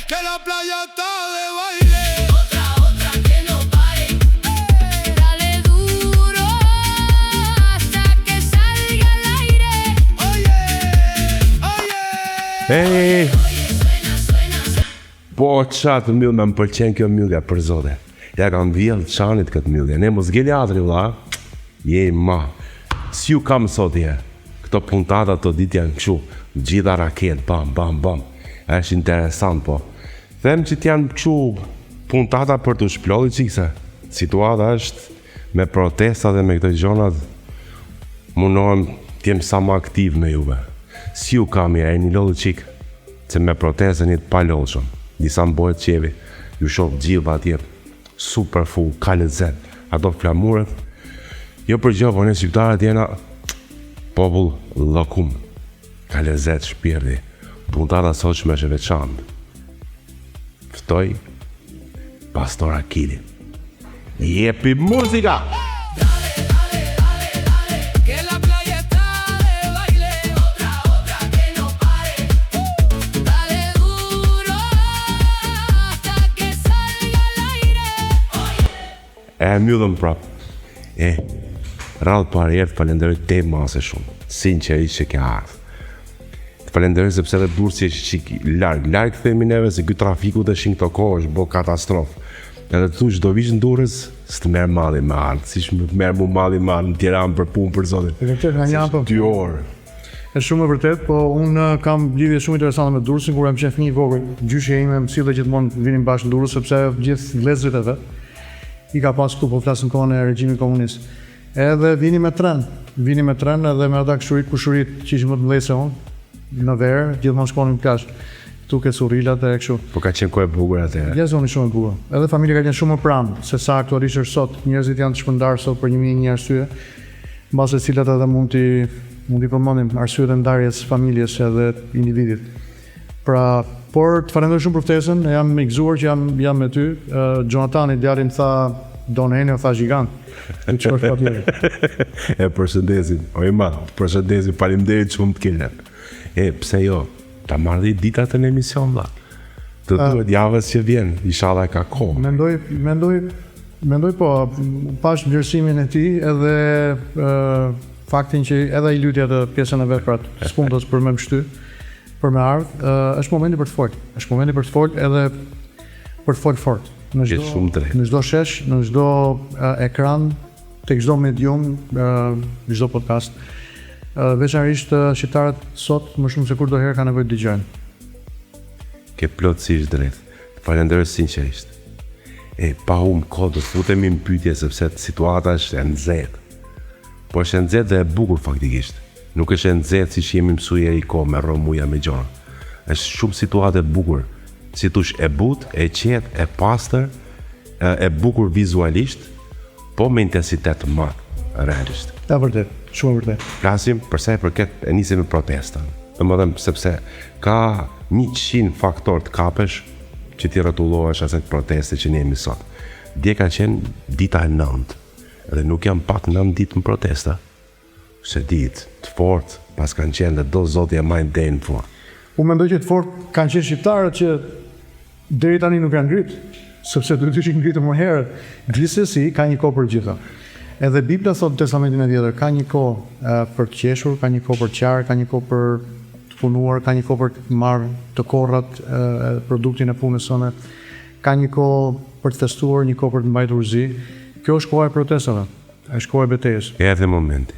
Que la playa está de baile. Otra, otra que no pare. Dale duro hasta que salga el aire. Oye, oye. Ej, Oye, suena, suena, suena. Po ça të mbyll më pëlqen kjo mbyllja për zote. Ja kam vjell Çanit këtë mbyllje. Ne mos ngeli atri vlla. Je i madh. Si ju kam sot je. Këto puntata këto ditë janë kështu, gjitha raketë bam bam bam. Është interesant po. Them që të janë kështu puntata për të shplodhur çik se situata është me protesta dhe me këto gjonat mundohem të jem sa më aktiv me juve. Si ju kam je, jeni lodhur çik se me protestën jeni të palodhshëm. Disa më bëhet qefi, ju shoh të gjithëve atje super full, ka lezet. Ato flamurët, jo për gjë, po ne shqiptarët jena popull llokum. Ka lezet shpirti. Puntata sotshme është e veçantë. Ftoj Pastor Akilin. Jepi muzika! Dale, dale, dale, dale. Que la playa está de baile. Otra, otra que no pare. Dale duro hasta que salga el aire. E mbyllëm prap. E, radhë parë herë të falenderoj te mase shumë. Sinqerisht që ke ardhë. Të falenderoj sepse edhe Durrësi është çik larg. Larg themi neve se ky trafiku tash në këto kohë është bë katastrofë. Edhe të thush do vish në Durrës, s'të merr malli me ardh. Siç më merr mu malli me ardh në Tiranë për punë për zotin. E vërtetë nga një anë po. 2 orë. Është shumë e vërtetë, po unë kam lidhje shumë interesante me Durrësin kur jam qenë fëmijë i vogël. Gjyshja ime më sillte gjithmonë vinim bashkë në Durrës sepse ajo gjithë vëllezërit e vet i ka pas këtu, po flas në kohën e regjimit komunist. Edhe vinim me tren, vinim me tren edhe me ata këshurit, kushurit që ishin më të mëdhenj se unë, në verë, gjithmonë shkonim në plazh, këtu ke Surrilat e kështu. Po ka qenë kohë e bukur atëherë. Ja zonë shumë e bukur. Edhe familja ka qenë shumë më pranë se sa aktualisht është sot. Njerëzit janë të shpërndarë sot për 1001 arsye, mbase të cilat edhe mund t'i mund t'i përmendim arsyet e ndarjes së familjes edhe individit. Pra, por të falenderoj shumë për ftesën, jam i gëzuar që jam jam me ty. Uh, Jonathani djali më tha Don Henio tha gjigant. Të shkosh patjetër. E përshëndesim. O i madh, përshëndesim, faleminderit shumë të kene. E pse jo? Ta marrë dhe dita të në emision vlla. Të duhet javës që vjen, inshallah e ka kohë. Mendoj, mendoj, mendoj po, pash vlerësimin e tij edhe ë faktin që edhe ai lyti atë pjesën e vet pra të spuntos për me më shty, për me ardh, ë është momenti për të fol. Është momenti për të fol edhe për të fol fort. Në Ke çdo shumë drejt. në çdo shesh, në çdo ë, ekran, tek çdo medium, ë, në çdo podcast. Ë, veçanërisht ë, shqiptarët sot më shumë se kurdoherë kanë nevojë të dëgjojnë. Ke plotësisht drejt. Të falenderoj sinqerisht. E pa hum kohë do futemi në pyetje sepse situata është e nxehtë. Po është e nxehtë dhe e bukur faktikisht. Nuk është e nxehtë siç jemi mësuar jeri kohë me rrëmuja me gjëra. Është shumë situatë e bukur. Si thosh e butë, e qetë, e pastër, e, e bukur vizualisht, po me intensitet të madh, realisht. E vërtet, shumë e vërtet. Flasim për sa i përket e nisim me protestën. Domethënë sepse ka 100 faktor të kapesh që ti rrotullohesh asaj proteste që ne jemi sot. Dje ka qenë dita e 9 dhe nuk janë pak 9 ditë në protesta. Se ditë, të fortë, pas kanë qenë dhe do zoti e majnë deri në fund. Unë mendoj që të fortë kanë qenë shqiptarët që deri tani nuk janë ngrit, sepse duhet të ishin ngritur më herët. Gjithsesi ka një kohë për gjitha. Edhe Bibla thotë në Testamentin e Vjetër, ka një kohë e, për të qeshur, ka një kohë për të qarë, ka një kohë për të punuar, ka një kohë për të marrë të korrat, e, e, produktin e punës sonë, ka një kohë për të festuar, një kohë për të mbajtur zi. Kjo është koha e protestave, është koha e betejës. Erdhi momenti.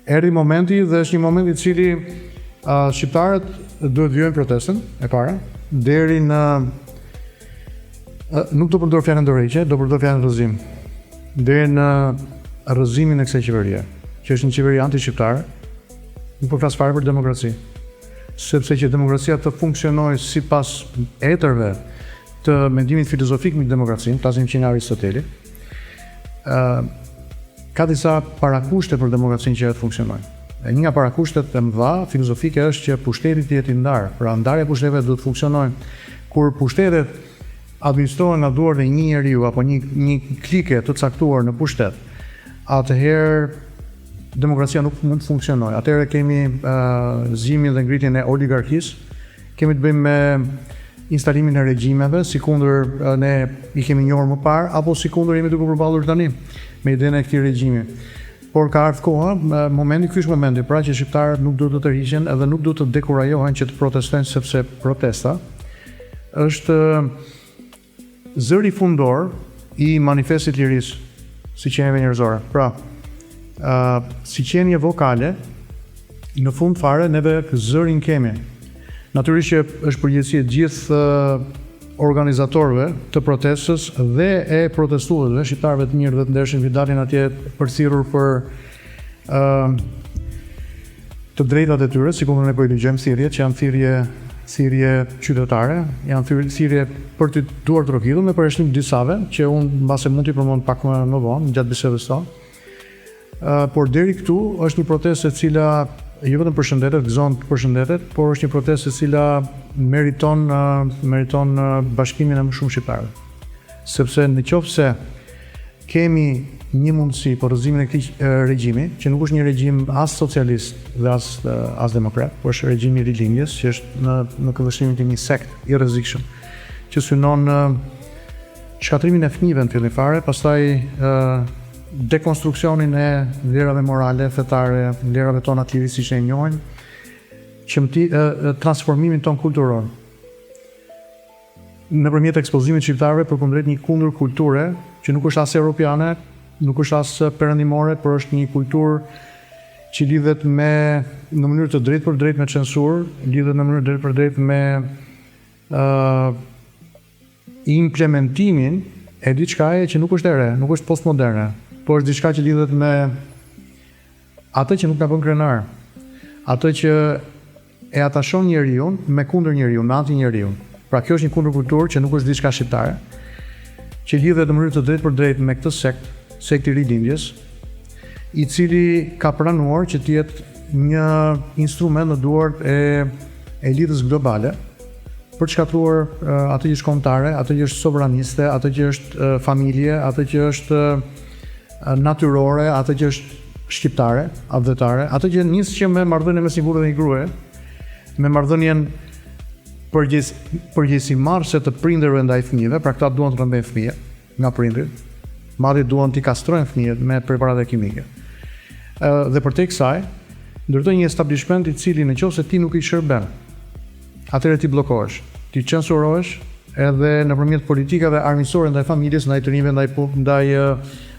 Erdhi momenti dhe është një moment i cili uh, shqiptarët duhet vijojnë protestën e para deri në uh, nuk do përdor fjalën dorëheqje, do përdor fjalën rrëzim. Deri në rrëzimin e kësaj qeverie, që është një qeveri anti-shqiptare, nuk po flas fare për demokraci. Sepse që demokracia të funksionojë sipas etërve të mendimit filozofik mbi demokracinë, flasim që nga Aristoteli, ë ka disa parakushte për demokracinë që ajo të funksionojë. E një nga parakushtet e mëdha filozofike është që pushteti të jetë i ndarë, pra ndarja e pushteteve duhet të funksionojë. Kur pushtetet administrohen nga duart e një njeriu apo një një klike të caktuar në pushtet, atëherë demokracia nuk mund të funksionojë. Atëherë kemi uh, zgjimin dhe ngritjen e oligarkisë, kemi të bëjmë me instalimin e regjimeve, sikundër ne i kemi njohur më parë, apo sikundër jemi duke u përballur tani me idenë e këtij regjimi. Por ka ardhur koha, momenti, ky është momenti, pra që shqiptarët nuk duhet të tërhiqen edhe nuk duhet të dekurajohen që të protestojnë sepse protesta është zëri fundor i manifestit lirisë si qenieve njerëzore. Pra, ë si qenie vokale në fund fare neve zërin kemi. Natyrisht që është përgjegjësi e gjithë organizatorëve të protestës dhe e protestuesve, shqiptarëve të mirë dhe të ndershëm që dalin atje për thirrur për ë të drejtat e tyre, sikundër ne po i dëgjojmë thirrjet, që janë thirrje thirrje qytetare, janë thirrje për të duartrokitur me përjashtim të disave, që unë mbase mund t'i përmend pak më më vonë gjatë bisedës tonë. Uh, por deri këtu është një protestë e cila jo vetëm përshëndetet, gëzon të përshëndetet, por është një protestë e cila meriton uh, meriton uh, bashkimin e më shumë shqiptarëve. Sepse në qoftë se kemi një mundësi për rrëzimin e këtij regjimi, që nuk është një regjim as socialist dhe as as demokrat, por është regjimi i rilindjes, që është në në këndvështrimin tim një sekt i rrezikshëm, që synon shkatërrimin e fëmijëve në fillim fare, pastaj dekonstruksionin e vlerave morale, fetare, vlerave tona të lirisë siç ne i njohim, qëmti transformimin tonë kulturor. Nëpërmjet ekspozimit të shqiptarëve përkundrejt një kundërkulture që nuk është as europiane, nuk është as perëndimore, por është një kulturë që lidhet me në mënyrë të drejtpërdrejtë me censurë, lidhet në mënyrë të drejtpërdrejtë me ë implementimin e diçkaje që nuk është e re, nuk është postmoderne, por është diçka që lidhet me atë që nuk na bën krenar, atë që e atashon njeriun me kundër njeriun, me anti njeriun. Pra kjo është një kundërkulturë që nuk është diçka shqiptare, që lidhet në mënyrë të drejtpërdrejtë me këtë sekt, sekti i rilindjes, i cili ka pranuar që të jetë një instrument në duart e elitës globale për të shkatërruar atë që është kombëtare, atë që është sovraniste, atë që është familje, atë që është natyrore, atë që është shqiptare, atdhetare, atë që nis që me marrëdhënien mes një burri dhe një gruaje, me marrëdhënien përgjegjës përgjegjësimarrëse të prindërve ndaj fëmijëve, pra këta duan të rrëmbejnë fëmijët nga prindërit, madje duan t'i kastrojnë fëmijët me preparate kimike. Ë dhe përtej kësaj, ndërtojnë një establishment i cili në qoftë se ti nuk i shërben, atëherë ti bllokohesh, ti censurohesh edhe nëpërmjet politikave armiqësore ndaj familjes, ndaj të rinjve, ndaj ndaj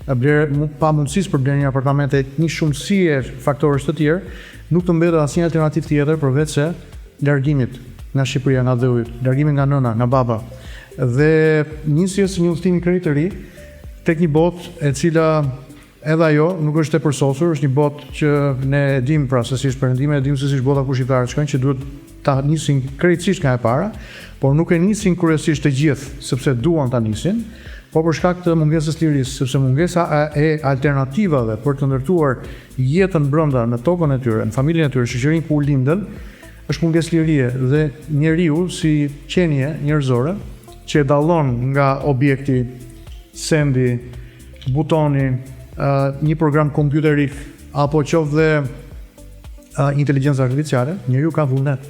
blerë pamundësisë për blerë një apartament e një shumësie faktorësh të tjerë, nuk të mbetet asnjë alternativë tjetër përveç se largimit nga Shqipëria, nga dheu yt, largimit nga nëna, nga baba dhe nisjes së një udhëtimi krejt të ri tek një botë e cila Edhe ajo nuk është e përsosur, është një botë që ne e dimë pra se si është perëndimi, e dimë se si është bota ku shqiptarët shkojnë, që duhet ta nisin krejtësisht nga e para, por nuk e nisin kryesisht të gjithë, sepse duan ta nisin, por për shkak të mungesës lirisë, sepse mungesa e alternativave për të ndërtuar jetën brenda në tokën e tyre, në familjen e tyre, shoqërinë ku u lindën, është mungesë lirie dhe njeriu si qenie njerëzore që e dallon nga objekti, sendi, butoni, një program kompjuterik apo qoftë dhe inteligjenca artificiale, njeriu ka vullnet.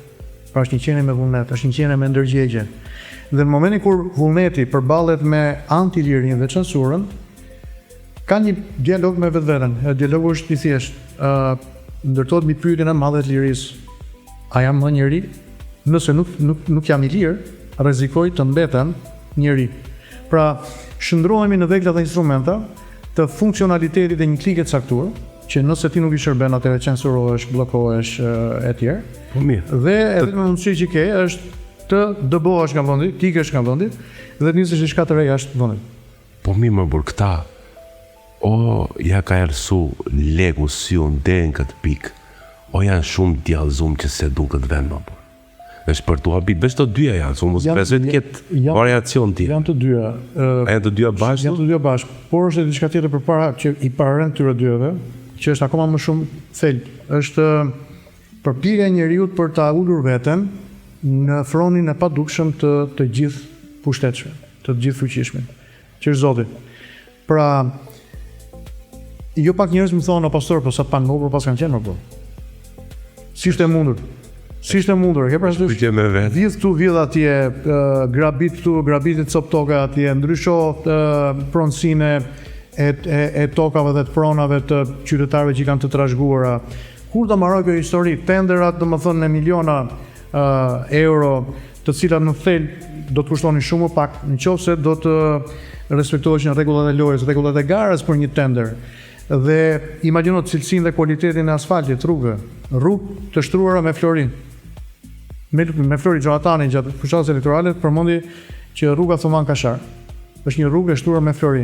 Pra është një qenie me vullnet, është një qenie me ndërgjegje. Dhe në momentin kur vullneti përballet me antilirinë dhe censurën, ka një dialog me vetveten. Dialogu është i thjeshtë. Ë ndërtohet mbi pyetjen e madhe të lirisë. A jam më njeri? Nëse nuk nuk nuk jam i lirë, rrezikoj të mbetem njeri. Pra, shndërrohemi në vegla dhe instrumenta të funksionalitetit e një klike të caktuar, që nëse ti nuk i shërben atëherë censurohesh, bllokohesh etj. Po mirë. Dhe e vetmja mundësi që ke është të dëbohesh nga vendi, të ikësh nga vendi dhe të nisësh diçka të re jashtë vendit. Po mirë mor burrë këta o ja ka errësu leku syun deri në këtë pikë o janë shumë djallëzum që s'e dun këtë vend mor burrë. Është për t'u habit, veç të dyja janë, se unë mos besoj të ketë variacion tjetër. Janë të dyja. A janë të dyja bashkë? Janë të dyja bashkë, por është edhe diçka tjetër përpara që i pararend këtyre dyjave, që është akoma më shumë thelb. Është përpjekja e njeriut për ta ulur veten në fronin e padukshëm të të gjithëpushtetshmit, të të gjithëfuqishmit, që është Zoti. Pra, jo pak njerëz më thonë, o pastor, po sa të pangopur paskan qenë, po. Si është e mundur? Si është e mundur, e ke parasysh? Pyetje me vet. Vjedh këtu, vjedh atje, grabit këtu, grabit copë toke atje, ndrysho pronësinë e, e, e tokave dhe të pronave të qytetarëve që i kanë të trashëguara. Kur do mbarojë kjo histori? Tenderat, domethënë me miliona uh, euro, të cilat në thelb do të kushtonin shumë më pak, në qoftë se do të respektoheshin rregullat e lojës, rregullat e garës për një tender. Dhe imagjino cilësinë dhe kualitetin e asfaltit, rrugëve, rrugë të shtruara me flori. Me, me flori Xhonathani gjatë fushatës elektorale përmendi që rruga Thumanë Kashar është një rrugë e shtruar me flori.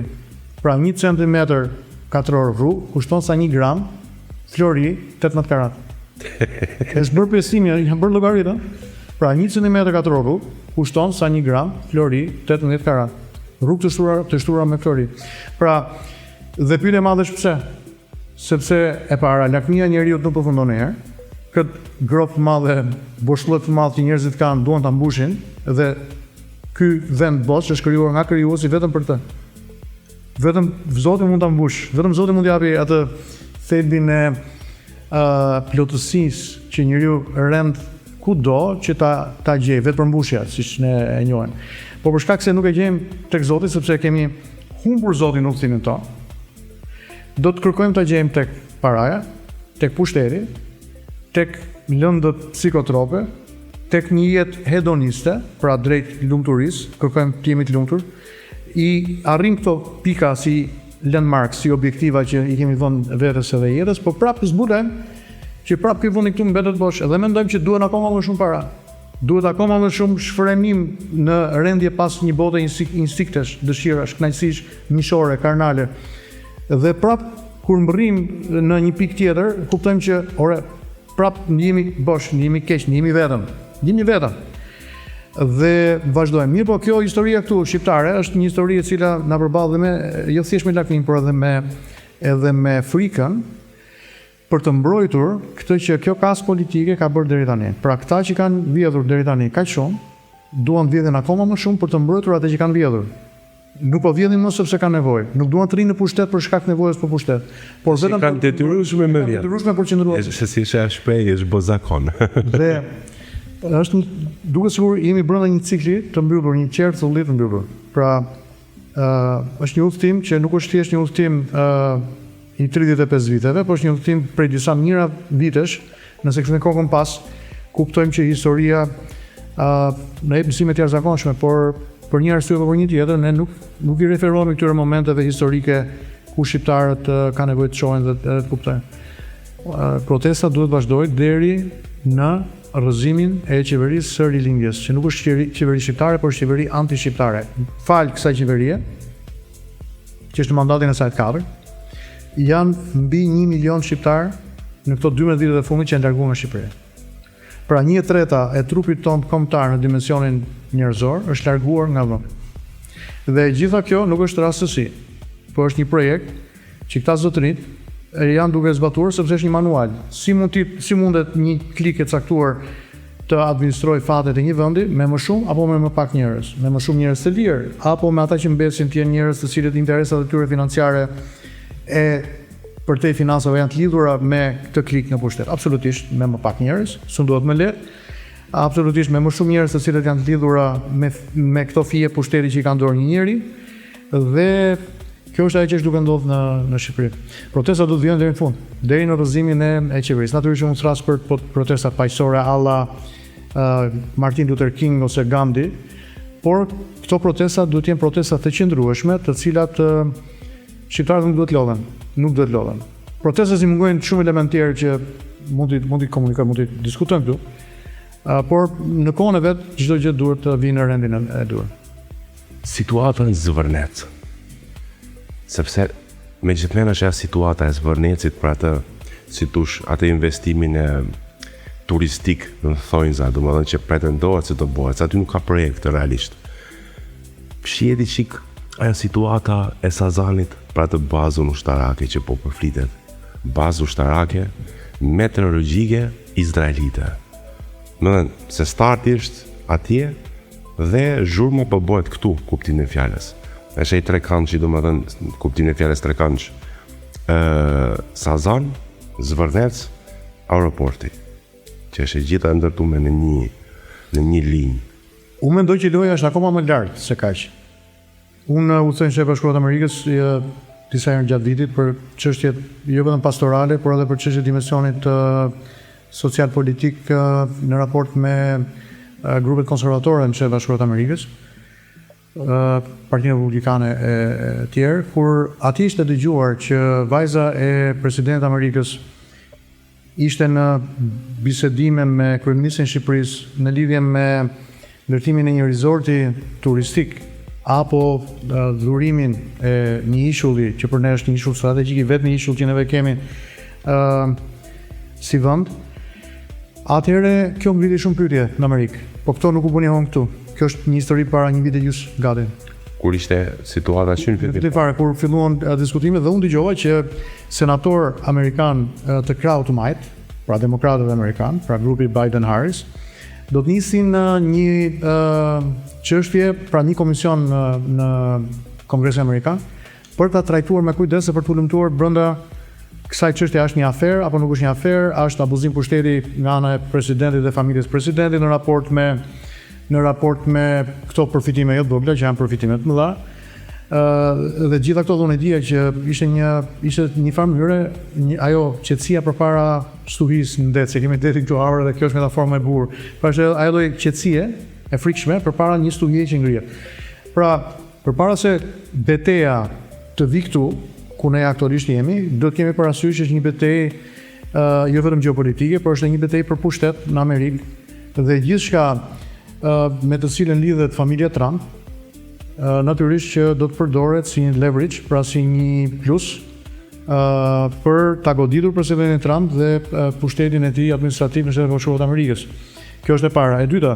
Pra 1 centimetër katror rrugë kushton sa 1 gram flori 18 karat. Është bërë pesimi, janë bërë llogaritë, ëh. Pra 1 centimetër katror rrugë kushton sa 1 gram flori 18 karat. Rrugë të shtruara të shtruara me flori. Pra Dhe pyetja e madhe është pse? Sepse e para, lakmia e njeriut nuk përfundon ndonjëherë. Këtë gropë të madhe, boshllëk të madh që njerëzit kanë, duan ta mbushin dhe ky vend bosh është krijuar nga krijuesi vetëm për të. Vetëm Zoti mund ta mbush, vetëm Zoti mund t'i japi atë thelbin e uh, plotësisë që njeriu rend kudo që ta ta gjejë vetëpërmbushja, siç ne e njohim. Po për shkak se nuk e gjejmë tek Zoti sepse kemi humbur Zotin në udhëtimin tonë, do të kërkojmë ta gjejmë tek paraja, tek pushteti, tek lëndët psikotrope, tek një jetë hedoniste, pra drejt lumturisë, kërkojmë të jemi të lumtur, i arrijmë këto pika si landmark, si objektiva që i kemi vënë vetes edhe jetës, po prapë zbulojmë që prapë ky vendi këtu mbetet bosh dhe mendojmë që duhen akoma më shumë para. Duhet akoma më shumë shfrenim në rendje pas një bote instinktesh, dëshirash, kënaqësish mishore, karnale. Dhe prapë kur mbërrijmë në një pikë tjetër, kuptojmë që, ore, prapë ndihemi bosh, ndihemi keq, ndihemi vetëm. Ndihemi vetëm. Dhe vazhdojmë. Mirëpo kjo historia këtu shqiptare është një histori e cila na përball dhe me jo thjesht me lakminë, por edhe me edhe me frikën për të mbrojtur këtë që kjo kastë politike ka bërë deri tani. Pra këta që kanë vjedhur deri tani kaq shumë, duan të vjedhin akoma më shumë për të mbrojtur atë që kanë vjedhur. Nuk po vjedhin më sepse kanë nevojë, nuk duan të rrinë në pushtet për shkak të nevojës për pushtet, por vetëm kanë detyrueshme me vjedh. Detyrueshme për të qëndruar. Se si është ajo shprehje, është bë zakon. Dhe është një, duket sikur jemi brenda një cikli të mbyllur, një qerthulli të mbyllur. Pra, ë është një udhëtim që nuk është thjesht një udhëtim ë i 35 viteve, por është një udhëtim prej disa mijëra vitesh, nëse kthejmë kokën pas, kuptojmë që historia ë na jep mësime të jashtëzakonshme, por për një arsye apo për një tjetër ne nuk nuk i referohemi këtyre momenteve historike ku shqiptarët kanë nevojë të shohin dhe edhe të kuptojnë. Protesta duhet të vazhdojë deri në rrëzimin e qeverisë së rilindjes, që nuk është qeveri shqiptare, por është qeveri anti-shqiptare. Falë kësaj qeverie, që është në mandatin e saj të katërt, janë mbi 1 milion shqiptarë në këto 12 vitet e fundit që janë larguar nga Shqipëria. Pra një e treta e trupit tonë kombëtar në dimensionin njerëzor është larguar nga vendi. Dhe e gjitha kjo nuk është rastësi, por është një projekt që këta zotërinjtë janë duke zbatuar sepse është një manual. Si mund ti si mundet një klikë e caktuar të administrojë fatet e një vendi me më shumë apo me më pak njerëz, me më shumë njerëz të lirë, apo me ata që mbesin të jenë njerëz të cilët interesat e tyre financiare e përtej financave janë të lidhura me këtë klikë në pushtet. Absolutisht me më pak njerëz, sundohet më lehtë. Absolutisht me më shumë njerëz të cilët janë të lidhura me me këto fije pushteti që i kanë dorë një njeri dhe kjo është ajo që është duke ndodhur në në Shqipëri. Protesta do të vijojnë deri në fund, deri në rrëzimin e e qeverisë. Natyrisht unë thërras për po, protesta paqësore alla uh, Martin Luther King ose Gandhi, por këto protesta duhet të jenë protesta të qëndrueshme, të cilat uh, shqiptarët nuk duhet lodhen, nuk duhet lodhen. Protestës i mungojnë shumë elementë tjerë që mund t'i mund t'i komunikojmë, mund t'i diskutojmë këtu. Uh, por në kohën e vet çdo gjë duhet të vijë në rendin e duhur. Situata në Zvërnec. Sepse me gjithmend është ajo situata e Zvërnecit për atë, si thush, atë investimin e turistik në thonjza, domethënë që pretendohet se do bëhet, se aty nuk ka projekt realisht. Fshihet i çik ajo situata e Sazanit për atë bazën ushtarake që po përflitet. Bazë ushtarake meteorologjike izraelite. Domethënë, se starti është atje dhe zhurma po bëhet këtu, kuptimin e fjalës. Është ai trekëndëshi, domethënë, kuptimin e fjalës trekëndësh, ë Sazan, Zvërnec, aeroporti. Që është e gjitha e ndërtuar në një në një linjë. Unë mendoj që loja është akoma më lart se kaq. Unë udhëtoj në Shtetet e Bashkuara të Amerikës disa herë gjatë vitit për çështjet jo vetëm pastorale, por edhe për çështje të dimensionit social politik në raport me grupet konservatore në Shtetet e Bashkuara të Amerikës, Partinë Republikane e tjerë, kur atje ishte dëgjuar që vajza e presidentit të Amerikës ishte në bisedime me kryeministrin e Shqipërisë në lidhje me ndërtimin e një rezorti turistik apo dhurimin e një ishulli që për ne është një ishull strategjik i vetmi ishull që neve kemi ë si vend. Atëherë kjo ngriti shumë pyetje në Amerikë, po këto nuk u bënë jehonë këtu. Kjo është një histori para një viti e gjysmë gati. Kur ishte situata që në fillim? Në fillim fare kur filluan diskutimet dhe unë dëgjova që senatorë amerikanë të krahut të majtë, pra demokratët amerikanë, pra grupi Biden-Harris, do të nisin një çështje, pra një komision në, në Kongresin Amerikan për ta trajtuar me kujdes dhe për të hulumtuar brenda kësaj çështje a është një aferë apo nuk është një aferë, a është abuzim pushteti nga ana e presidentit dhe familjes së presidentit në raport me në raport me këto përfitime jo të vogla që janë përfitime të mëdha. Ë dhe gjitha këto dhe unë e dija që ishte një ishte një farë mënyre një, ajo qetësia përpara stuhisë në det, se kemi detin këtu afër dhe kjo është metaforë më e bukur. Pra është ajo lloj qetësie e frikshme përpara një stuhie që ngrihet. Pra, përpara se beteja të vijë këtu, ku ne aktualisht jemi, duhet të kemi parasysh që është një betejë uh, jo vetëm gjeopolitike, por është një betejë për pushtet në Amerikë dhe gjithçka uh, me të cilën lidhet familja Trump, natyrisht që do të përdoret si një leverage, pra si një plus për ta goditur presidentin Trump dhe pushtetin e tij administrativ në Shtetet e Bashkuara të Amerikës. Kjo është e para. E dyta,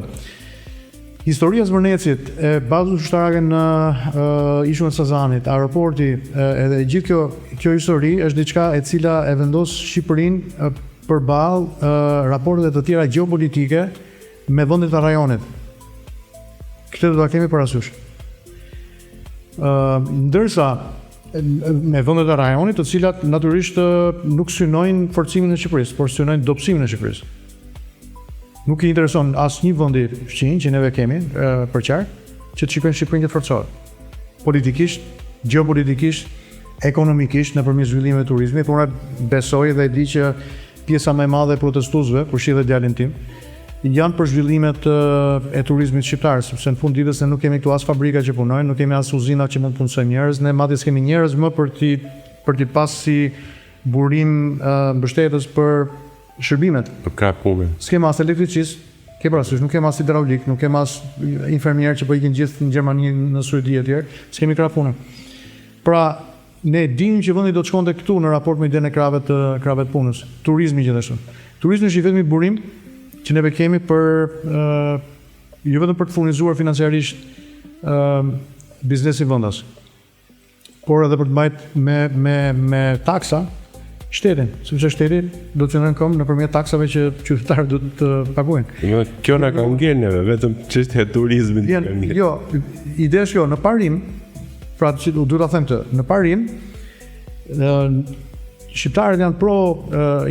historia e Zvërnecit, e bazës ushtarake në uh, ishullin e Sazanit, aeroporti, edhe gjithë kjo kjo histori është diçka e cila e vendos Shqipërinë përballë uh, raporteve të tjera gjeopolitike me vendet e rajonit. Këtë do ta kemi parasysh. Ë, ndërsa me vendet e rajonit, të cilat natyrisht nuk synojnë forcimin e Shqipërisë, por synojnë dobësimin e Shqipërisë. Nuk i intereson asnjë vendi fqinj që neve kemi përqark, që të shikojnë Shqipërinë të forcohet. Politikisht, gjeopolitikisht, ekonomikisht nëpërmjet zhvillimeve të turizmit, unë besoj dhe e di që pjesa më e madhe e protestuesve, përfshi dhe djalin tim, janë për zhvillimet e turizmit shqiptar, sepse në fund ditës ne nuk kemi këtu as fabrika që punojnë, nuk kemi as uzina që mund të punësojmë njerëz, ne madje s'kemi njerëz më për t'i për t'i pas si burim mbështetës për shërbimet. Për krah pune. S'kemi as elektricist, ke parasysh, nuk kemi as hidraulik, nuk kemi as infermier që po ikin gjithë në Gjermani, në Suedi etj. S'kemi krah pune. Pra, ne e dinim që vendi do të shkonte këtu në raport me idenë e krahëve të krahëve të punës. Turizmi gjithashtu. Turizmi është i vetmi burim që neve kemi për ë jo vetëm për të furnizuar financiarisht ë biznesin vendas, por edhe për të mbajt me me me taksa shtetin, sepse shteti do të qëndrojë në këmbë nëpërmjet taksave që qytetarët duhet të paguajnë. Jo, kjo na ka ngel neve, vetëm çështja e turizmit. Vjen, jo, ideja është kjo, në parim, pra që duhet ta them këtë, në parim, ë shqiptarët janë pro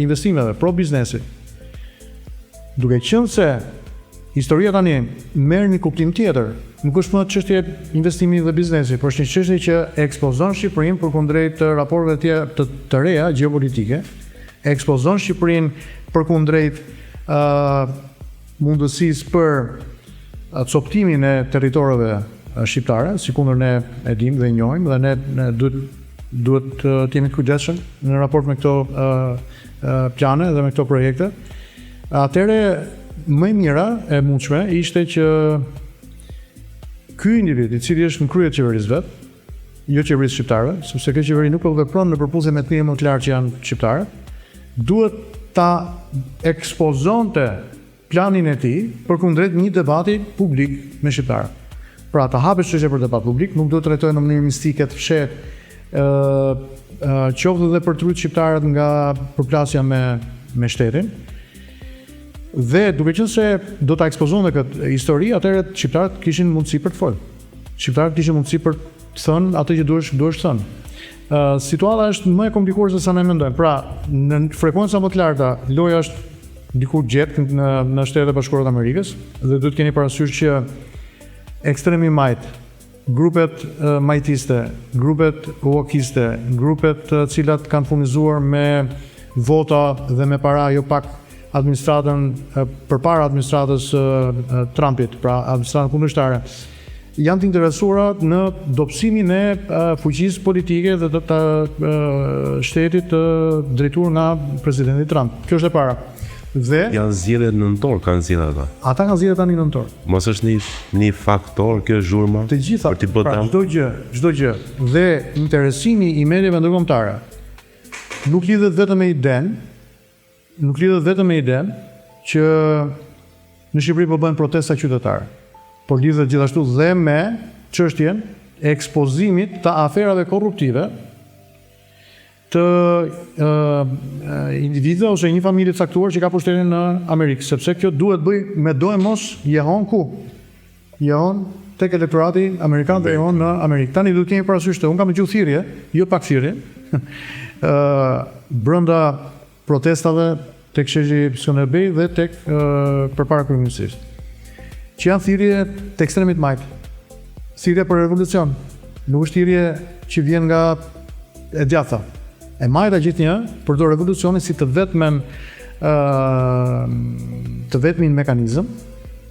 investimeve, pro biznesit. Duke qenë se historia tani merr një kuptim tjetër, nuk është më çështje investimi dhe biznesi, por është një çështje që ekspozon Shqipërinë përkundrejt raporteve të tjera të, të reja gjeopolitike, ekspozon Shqipërinë përkundrejt ë uh, mundësisë për copëtimin e territoreve shqiptare, sikundër ne e dimë dhe e njohim dhe ne, ne duhet duhet të jemi të kujdesshëm në raport me këto uh, plane dhe me këto projekte. Atëherë më e mira e mundshme ishte që ky individ i cili është në krye të qeverisë vet, jo qeverisë shqiptare, sepse kjo qeveri nuk po vepron në përputhje me të mirën më të lartë që janë shqiptarët, duhet ta ekspozonte planin e tij përkundrejt një debati publik me shqiptarët. Pra të hapet çështja për debat publik, nuk duhet të trajtohet në mënyrë mistike të fshehtë, ë qoftë edhe për të ruajtur shqiptarët nga përplasja me me shtetin. Dhe duke qenë se do ta ekspozonte këtë histori, atëherë shqiptarët kishin mundësi për të folë. Shqiptarët kishin mundësi për të thënë atë që duhesh duhesh thënë. Ë situata është më e komplikuar se sa ne mendojmë. Pra, në frekuenca më të larta, loja është diku gjetkë në në Shtetet e Bashkuara të Amerikës dhe duhet të keni parasysh që ekstremi i majtë, grupet majtiste, grupet wokiste, grupet të cilat kanë furnizuar me vota dhe me para jo pak administratën përpara administratës së Trumpit, pra administratën kundërshtare, janë të interesuara në dobësimin e fuqisë politike dhe të, të shtetit të drejtuar nga presidenti Trump. Kjo është e para. Dhe janë zgjedhjet në nëntor, kanë zgjedhje ata. Ata kanë zgjedhje tani në nëntor. Mos është një një faktor kjo zhurma? Të gjitha, për t'i bërë pra, çdo gjë, çdo gjë dhe interesimi i mediave ndërkombëtare nuk lidhet vetëm me idenë, nuk lidhet vetëm me idenë që në Shqipëri po bëhen protesta qytetare, por lidhet gjithashtu dhe me çështjen e ekspozimit të aferave korruptive të individëve ose një familje të caktuar që ka pushtetin në Amerikë, sepse kjo duhet bëjë me doemos jehonë ku? Jehonë tek elektorati amerikan dhe jehonë në Amerikë. Tani duhet kemi parasysh të, unë kam dëgjuar thirrje, jo pak thirrje, ë brenda protestave tek sheshi Skënderbej dhe tek përpara kryeministrisë. Që janë thirrje të ekstremit majtë. Thirrje për revolucion. Nuk është thirrje që vjen nga e djathta. E majta gjithnjë përdor revolucionin si të vetmen ë të vetmin mekanizëm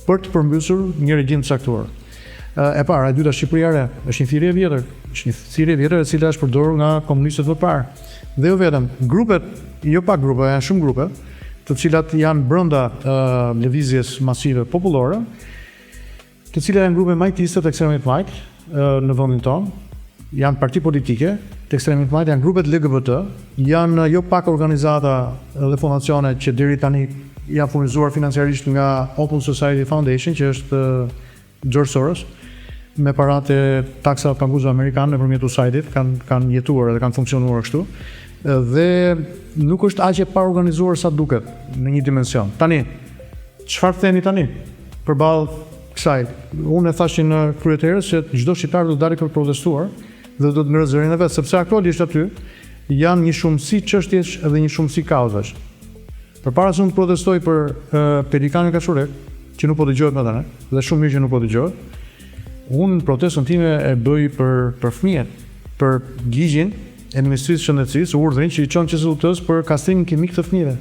për të përmbysur një regjim të caktuar. E para, e dyta Shqipëria e re, është një thirrje e vjetër, është një thirrje e vjetër e cila është përdorur nga komunistët më parë. Dhe jo vetëm, grupet, jo pak grupe, janë shumë grupe, të cilat janë brenda lëvizjes masive popullore, të cilat janë grupe majtiste të ekstremit majt në vendin tonë, janë parti politike të ekstremit majt, janë grupet LGBT, janë jo pak organizata dhe fondacione që deri tani janë furnizuar financiarisht nga Open Society Foundation, që është George Soros, me paratë e taksapaguesve amerikanë nëpërmjet USAID-it kanë kanë jetuar dhe kanë funksionuar kështu. Dhe nuk është aq e paorganizuar sa duket në një dimension. Tani, çfarë themi tani përballë kësaj? Unë e thashë në krye të herës që çdo shqiptar do të dalë për të protestuar dhe do të ngrejë zërin e vet, sepse aktualisht aty janë një shumësi çështjesh dhe një shumësi kauzash. Përpara se unë të protestoj për uh, Pelikanin Kaçurrel, që nuk po dëgjohet më tani, dhe shumë mirë që nuk po dëgjohet, unë protestën time e bëj për për fëmijët, për ligjin e Ministrisë së Shëndetësisë, urdhrin që i çon QSUT-s për kastrimin kimik të fëmijëve.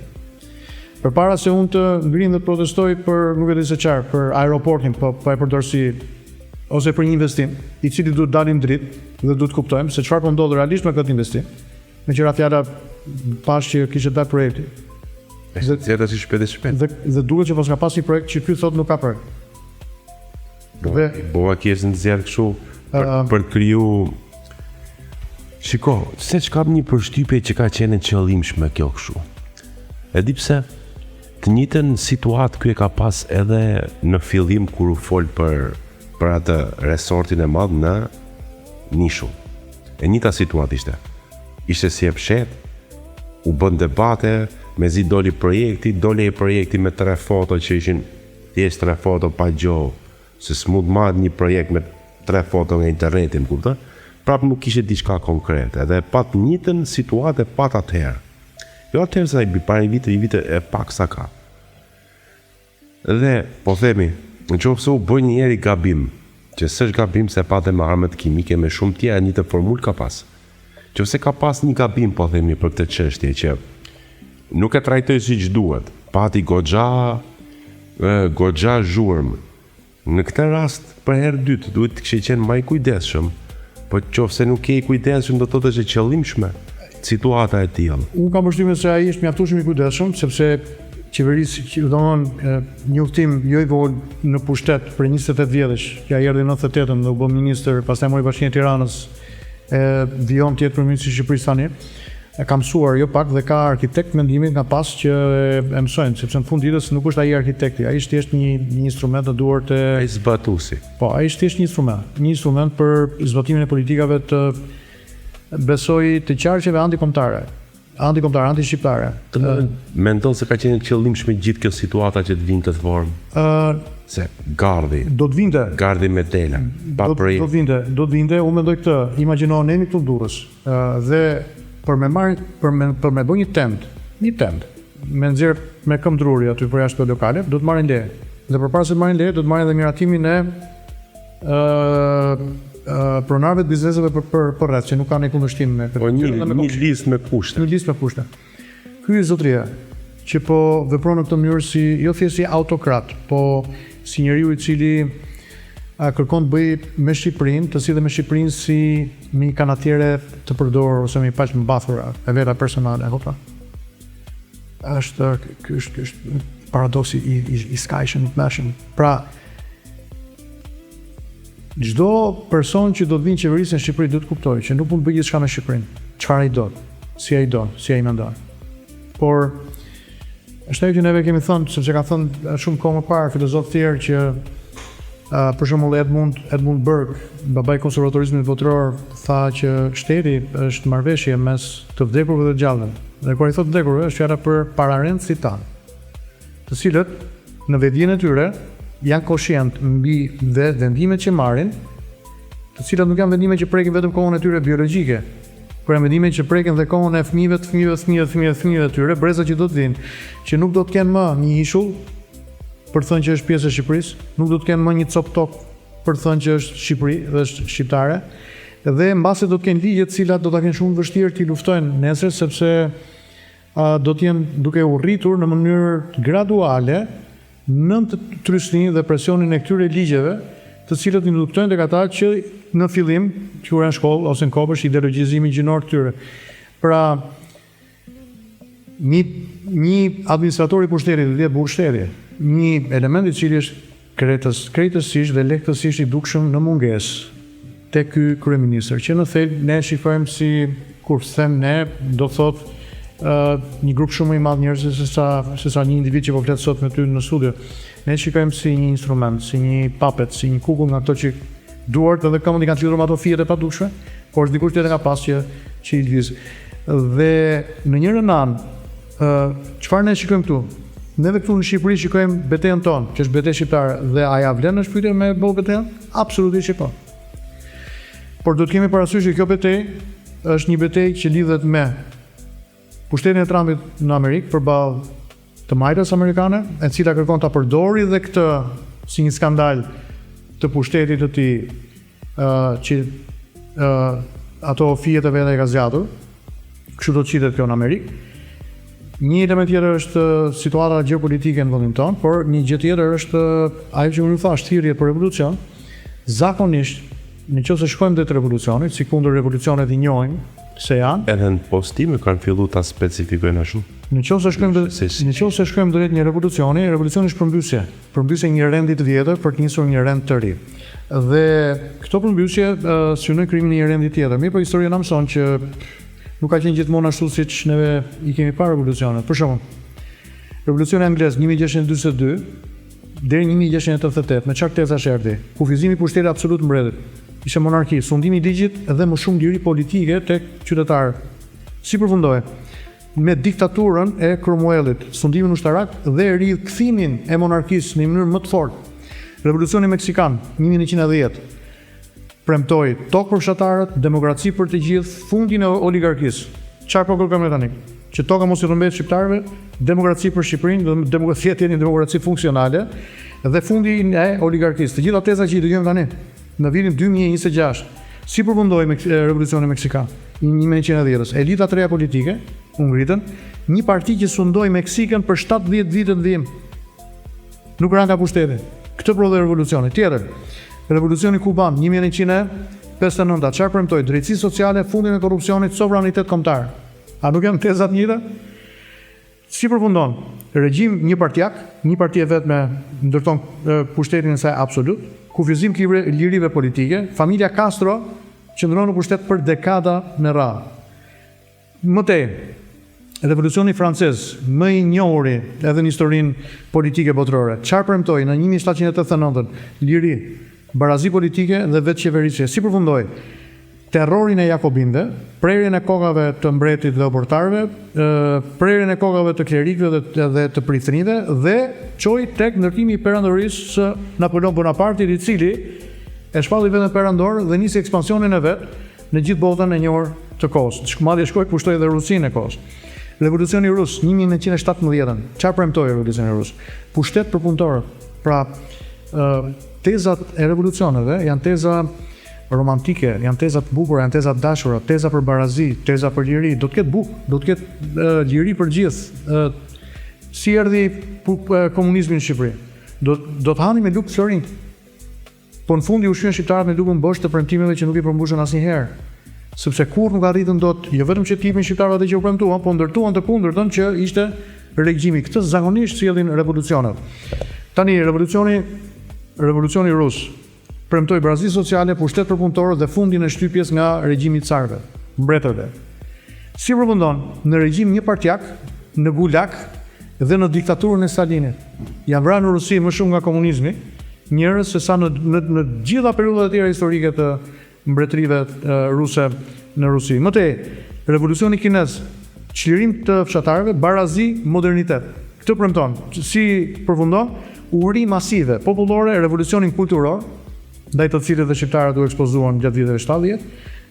Përpara se unë të ngrihem dhe të protestoj për nuk e di se çfarë, për aeroportin, po po e përdor si ose për një investim, i cili duhet dalë në dritë dhe duhet të kuptojmë se çfarë po ndodh realisht me këtë investim. Meqë ra fjala pashë që kishte dalë projekti. Dhe zgjata si shpejt e shpejt. Dhe dhe duket që paska pas një projekt që ky thotë nuk ka projekt. Dhe Bova kjesë në zjarr kështu për, uh, për të kriju Shiko, se ç'kam një përshtypje që ka qenë e qëllimshme kjo kështu. E di pse? Të njëjtën situatë ky e ka pas edhe në fillim kur u fol për për atë resortin e madh në Nishull. E njëjta situatë ishte. Ishte si e fshehtë, u bën debate, mezi doli projekti, doli ai projekti me tre foto që ishin thjesht tre foto pa gjo, se s'mund të marrë një projekt me tre foto nga interneti, më kupton? Prapë nuk ishte diçka konkrete, edhe e pat njëjtën situatë e pat atëherë. Jo atëherë se ai para një viti, një vit e pak sa ka. Dhe, po themi, në qoftë se u bë një herë gabim, që s'është gabim se pa dhe me armët kimike me shumë tjera një të formulë ka pas. Qoftë se ka pas një gabim, po themi, për këtë çështje që nuk e trajtoi siç duhet, pati goxha goxha zhurmë. Në këtë rast, për herë dytë, duhet të kishte qenë më i kujdesshëm, po qoftë se nuk je i kujdesshëm, do të thotë është e qëllimshme situata e tillë. Unë kam përshtypjen se ai është mjaftueshëm i kujdesshëm, sepse qeverisë, domethënë, një udhëtim jo i vogël në pushtet prej 28 vjetësh, që ai erdhi në 98-ën dhe u bë ministër, pastaj mori Bashkinë e Tiranës, e vijon të jetë kryeministri i Shqipërisë tani. E ka mësuar jo pak dhe ka arkitekt mendimi nga pas që e, e mësojnë, sepse në fund ditës nuk është ai arkitekti, ai është thjesht një një instrument në duart e Ai zbatuesi. Po, ai është thjesht një instrument, një instrument për zbatimin e politikave të besoj të qarqeve antikombëtare, antikombëtare, antishqiptare. Mendon se ka qenë e qëllimshme gjithë kjo situata që të vinë këtë formë? Ë Se gardhi. Do të vinte. Gardhi me tela, pa projekt. Do të vinte, do të vinte, unë mendoj këtë, imagjino ne jemi këtu në Durrës, dhe për me marr për me për me bë një tendë, një tendë. me nxjerr me këmbë druri aty përjashta këto lokale, do të marrin leje. Dhe përpara se të marrin leje, do të marrin edhe miratimin e ë pronarëve të bizneseve për për përreth që nuk kanë ndonjë kundërshtim me këtë. Po një një listë me kushte. Një listë me kushte. Ky zotëria që po vepron në këtë mënyrë si jo thjesht si autokrat, po si njeriu i cili a, kërkon të bëjë me Shqipërinë, të sillet me Shqipërinë si me një kanatiere të përdorur ose me një palë të mbathura e veta personale, e kupton? Është ky është ky është paradoksi i i, i skajshëm i tmerrshëm. Pra, çdo person që do të vinë qeverisë në Shqipëri duhet të kuptojë që nuk mund të bëjë gjithçka me Shqipërinë. Çfarë ai do, si ai do, si ai mendon. Por është ajo që neve kemi thënë, sepse kanë thënë shumë kohë më parë filozofë të tjerë që uh, për shembull Edmund Edmund Burke, babai i konservatorizmit botëror, tha që shteti është marrëveshje mes të vdekurve dhe të gjallëve. Dhe kur ai thotë vdekurve, është fjala për pararendësit tanë, të cilët në vetëdijen e tyre janë koshient mbi vendimet që marrin, të cilat nuk janë vendime që prekin vetëm kohën e tyre biologjike, por janë vendime që prekin dhe kohën e fëmijëve, të fëmijëve, të fëmijëve, të fëmijëve, të fëmijëve të tyre, breza që do të vinë, që nuk do të kenë më një ishull për të thënë që është pjesë e Shqipërisë, nuk do të kenë më një copë tokë për të thënë që është Shqipëri dhe është shqiptare, dhe mbase do të kenë ligje të cilat do ta kenë shumë vështirë t'i luftojnë nesër sepse a, do të jenë duke u rritur në mënyrë graduale nën trysninë dhe presionin e këtyre ligjeve, të cilët induktojnë tek ata që në fillim, që kur janë në shkollë ose në kopësht, ideologjizimin gjinor të tyre. Pra, një një administrator i pushtetit do të jetë burrë shteti, një element i cili është krejtës, krejtësisht dhe lehtësisht i dukshëm në mungesë te ky kryeministër, që në thelb ne e shikojmë si, kur them ne, do të thotë një grup shumë më i madh njerëzish se sa se sa një individ që po flet sot me ty në studio. Ne e shikojmë si një instrument, si një puppet, si një kukull nga këto që duart edhe këmbët i kanë të lidhur me ato fijet e padukshme, por është dikush tjetër nga pas që që i lëviz. Dhe në njërën anë, ë çfarë ne shikojmë këtu? Neve këtu në Shqipëri shikojmë betejën tonë, që është betejë shqiptare, dhe a ja vlen është pyetja me bë betejën? Absolutisht që po. Por duhet të kemi parasysh që kjo betejë është një betejë që lidhet me pushtetin e Trumpit në Amerikë përballë të majtës amerikane, e cila kërkon ta përdori dhe këtë si një skandal të pushtetit të tij, uh, që uh, ato fijet e veta i ka zgjatur. Kështu do të shitet kjo në Amerikë. Një element tjetër është situata gjeopolitike në vendin tonë, por një gjë tjetër është ajo që unë ju thash, thirrjet për revolucion. Zakonisht, në qoftë se shkojmë drejt revolucionit, si kundër revolucionet i njohim se janë. Edhe në postime kanë fillu ta specifikojnë ashtu. Në qoftë se shkojmë drejt, në qoftë se shkojmë drejt një revolucioni, revolucioni është përmbysje, përmbysje një rendi të vjetër për të nisur një rend të ri. Dhe këto përmbysje synojnë krijimin e një rendi tjetër. Mirëpo historia na mëson që nuk ka qenë gjithmonë ashtu siç neve i kemi parë revolucionet. Për shembull, Revolucioni anglez 1642 deri 1688, me çfarë tezash erdhi? Kufizimi i pushtetit absolut të mbretit. Ishte monarki, sundimi i ligjit dhe më shumë liri politike tek qytetarët. Si përfundoi? Me diktaturën e Cromwellit, sundimin ushtarak dhe rikthimin e monarkisë në një mënyrë më të fortë. Revolucioni Meksikan, 1910, premtoi tokë për fshatarët, demokraci për të gjithë, fundin e oligarkisë. Çfarë po kërkojmë ne tani? Që toka mos i rrëmbehet shqiptarëve, demokraci për Shqipërinë, dhe demokracia të jetë një demokraci funksionale dhe fundin e oligarkisë. Të gjitha teza që i dëgjojmë tani në vitin 2026. Si përfundoi me revolucioni meksikan i 1910-ës? Elita të reja politike u ngritën, një parti që sundoi Meksikën për 70 vite në vijim. Nuk ra nga pushteti. Këtë prodhoi revolucioni. Tjetër, revolucioni kuban 1959, çfarë premtoi? Drejtësi sociale, fundin e korrupsionit, sovranitet kombëtar. A nuk janë teza të njëjta? Si përfundon? Regjim njëpartiak, një parti e vetme ndërton pushtetin e saj absolut, kufizim të lirive politike, familja Castro qëndron në pushtet për dekada me radhë. Më tej, Revolucioni francez, më i njohuri edhe në historinë politike botërore, çfarë premtoi në 1789-ën? Liri, barazi politike dhe vetëqeverisje. Si përfundoi? Terrorin e jakobinëve, prerjen e kokave të mbretit dhe oborrtarëve, prerjen e kokave të klerikëve dhe, dhe të priftërinjve dhe çoi tek ndërtimi i perandorisë së Napoleon Bonapartit, i cili e shpalli veten perandor dhe nisi ekspansionin e vet në gjithë botën e njohur të kohës. Madje shkoi pushtoi edhe Rusinë e kohës. Revolucioni Rus, 1917-ën, çfarë premtoi Revolucioni Rus? Pushtet për punëtorët. Pra, tezat e revolucioneve janë teza romantike, janë teza të bukura, janë teza të dashura, teza për barazi, teza për liri, do të ketë bukë, do të ketë liri për gjithë. Si erdhi komunizmi në Shqipëri? Do do të hani me lugë florinj. Po në fund i ushqyen shqiptarët me lugën bosh të premtimeve që nuk i përmbushën asnjëherë. Sepse kurrë nuk arritën dot, jo vetëm që të jepnin shqiptarëve atë që u premtuan, po ndërtuan të kundërtën që ishte regjimi. Këtë zakonisht sjellin revolucionet. Tani revolucioni revolucioni rus premtoi barazi sociale, pushtet për punëtorët dhe fundin e shtypjes nga regjimi i carëve, mbretërve. Si përfundon? Në regjim njëpartiak, në gulag dhe në diktaturën e Stalinit. Janë vrarë në Rusi më shumë nga komunizmi njerëz se sa në në në të gjitha periudhat e tjera historike të mbretërive ruse në Rusi. Më tej, revolucioni kinez, çlirim të fshatarëve, barazi, modernitet. Këtë premton. Si përfundon? Uri masive popullore, revolucionin kulturor, ndaj të cilit dhe shqiptarët u ekspozuan gjatë viteve 70,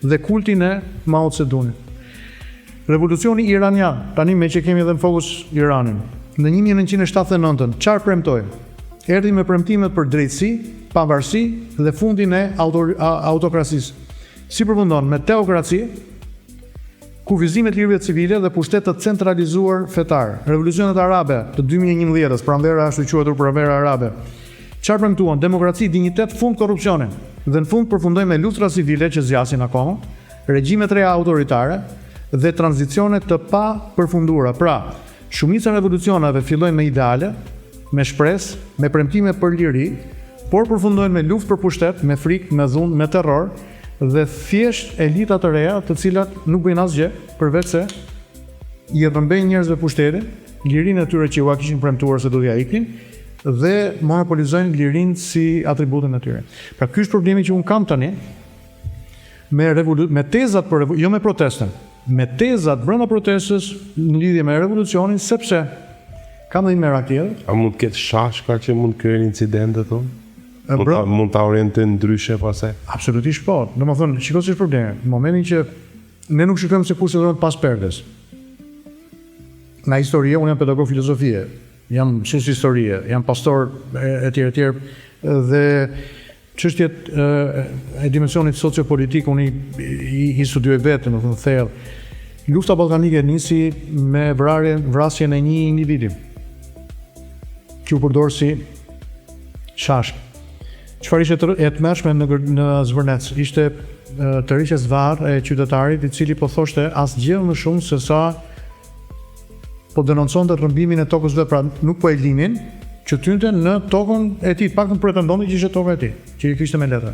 dhe kultin e Mao Tse Dunit. Revolucioni iranian, tani meqë kemi edhe në fokus Iranin, në 1979-ën, çfarë premtoi? Erdhi me premtimet për drejtësi, pavarësi dhe fundin e autokrasisë. Si përfundon? Me teokraci, kufizime të lirive civile dhe pushtet të centralizuar fetar. Revolucionet arabe të 2011-ës, pranvera ashtu quajtur pranvera arabe. Çfarë premtuan? Demokraci, dinjitet, fund korrupsionin. Dhe në fund përfundoi me luftra civile që zgjasin akoma, regjime të reja autoritare dhe tranzicione të papërfunduara. Pra, shumica e revolucioneve fillojnë me ideale, me shpresë, me premtime për liri, por përfundojnë me luftë për pushtet, me frikë, me dhunë, me terror dhe thjesht elita të reja, të cilat nuk bëjnë asgjë përveçse i rrëmbejnë njerëzve pushtetin, lirinë e tyre që ua kishin premtuar se do t'ia iknin dhe monopolizojnë lirinë si atributin e tyre. Pra ky është problemi që unë kam tani me revolu me tezat për jo me protestën, me tezat brenda protestës në lidhje me revolucionin, sepse kam dhe një merak tjetër. A mund të ketë shashka që mund të krijojnë incidente thonë? Mund ta mund ta orientojnë ndryshe pastaj? Absolutisht po. Domethënë, shiko si është problemi. Në momentin që ne nuk shikojmë se kush qëndron pas perdes. Nga historia, unë jam pedagog filozofie, jam mësues historie, jam pastor e tjerë e tjerë dhe Çështjet e dimensionit sociopolitik unë i, i, i studioj vetë, domethënë thellë. Lufta ballkanike nisi me vrarjen, vrasjen e një individi që u përdor si shashkë. Çfarë ishte e tmerrshme në në Zvërnec? Ishte tërheqja zvarrë e qytetarit i cili po thoshte asgjë më shumë se sa po denonconte rrëmbimin e tokës vet, pra nuk po e linin që të hynte në tokën e tij, të paktën pretendonte që ishte toka e tij, që e kishte me letra.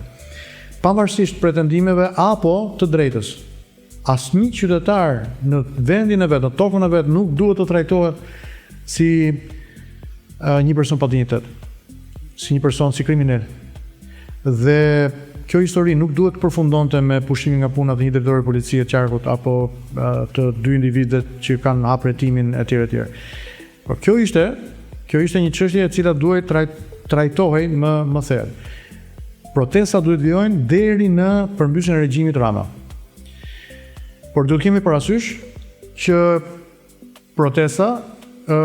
Pavarësisht pretendimeve apo të drejtës, asnjë qytetar në vendin e vet, në tokën e vet nuk duhet të trajtohet si një person pa dinjitet, si një person si kriminel. Dhe kjo histori nuk duhet të përfundonte me pushimin nga puna të një drejtori policie të qarkut apo të dy individëve që kanë hapur hetimin etj etj. Por kjo ishte, kjo ishte një çështje e cila duhej trajt, trajtohej më më thellë. Protestat duhet të vijojnë deri në përmbysjen e regjimit Rama. Por duhet kemi parasysh që Protesta ë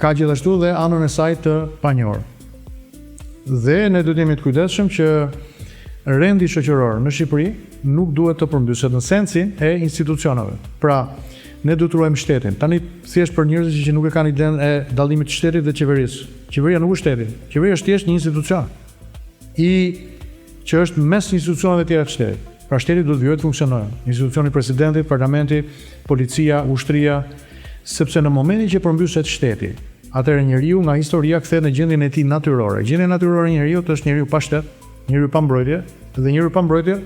ka gjithashtu dhe anën e saj të panjohur. Dhe ne duhet të jemi të kujdesshëm që rendi shoqëror në Shqipëri nuk duhet të përmbyset në sensin e institucioneve. Pra, ne duhet të ruajmë shtetin. Tani thjesht për njerëzit që nuk e kanë idenë e dallimit të shtetit dhe qeverisë. Qeveria nuk është shteti. Qeveria është thjesht një institucion i që është mes institucioneve tjera të shtetit. Pra shteti duhet të vijojë të funksionojë. Institucioni i presidentit, parlamenti, policia, ushtria, sepse në momentin që përmbyset shteti, atëherë njeriu nga historia kthehet në gjendjen e tij natyrore. Gjendja natyrore e njeriut është njeriu pa shtet, njeriu pa mbrojtje dhe njeriu pa mbrojtje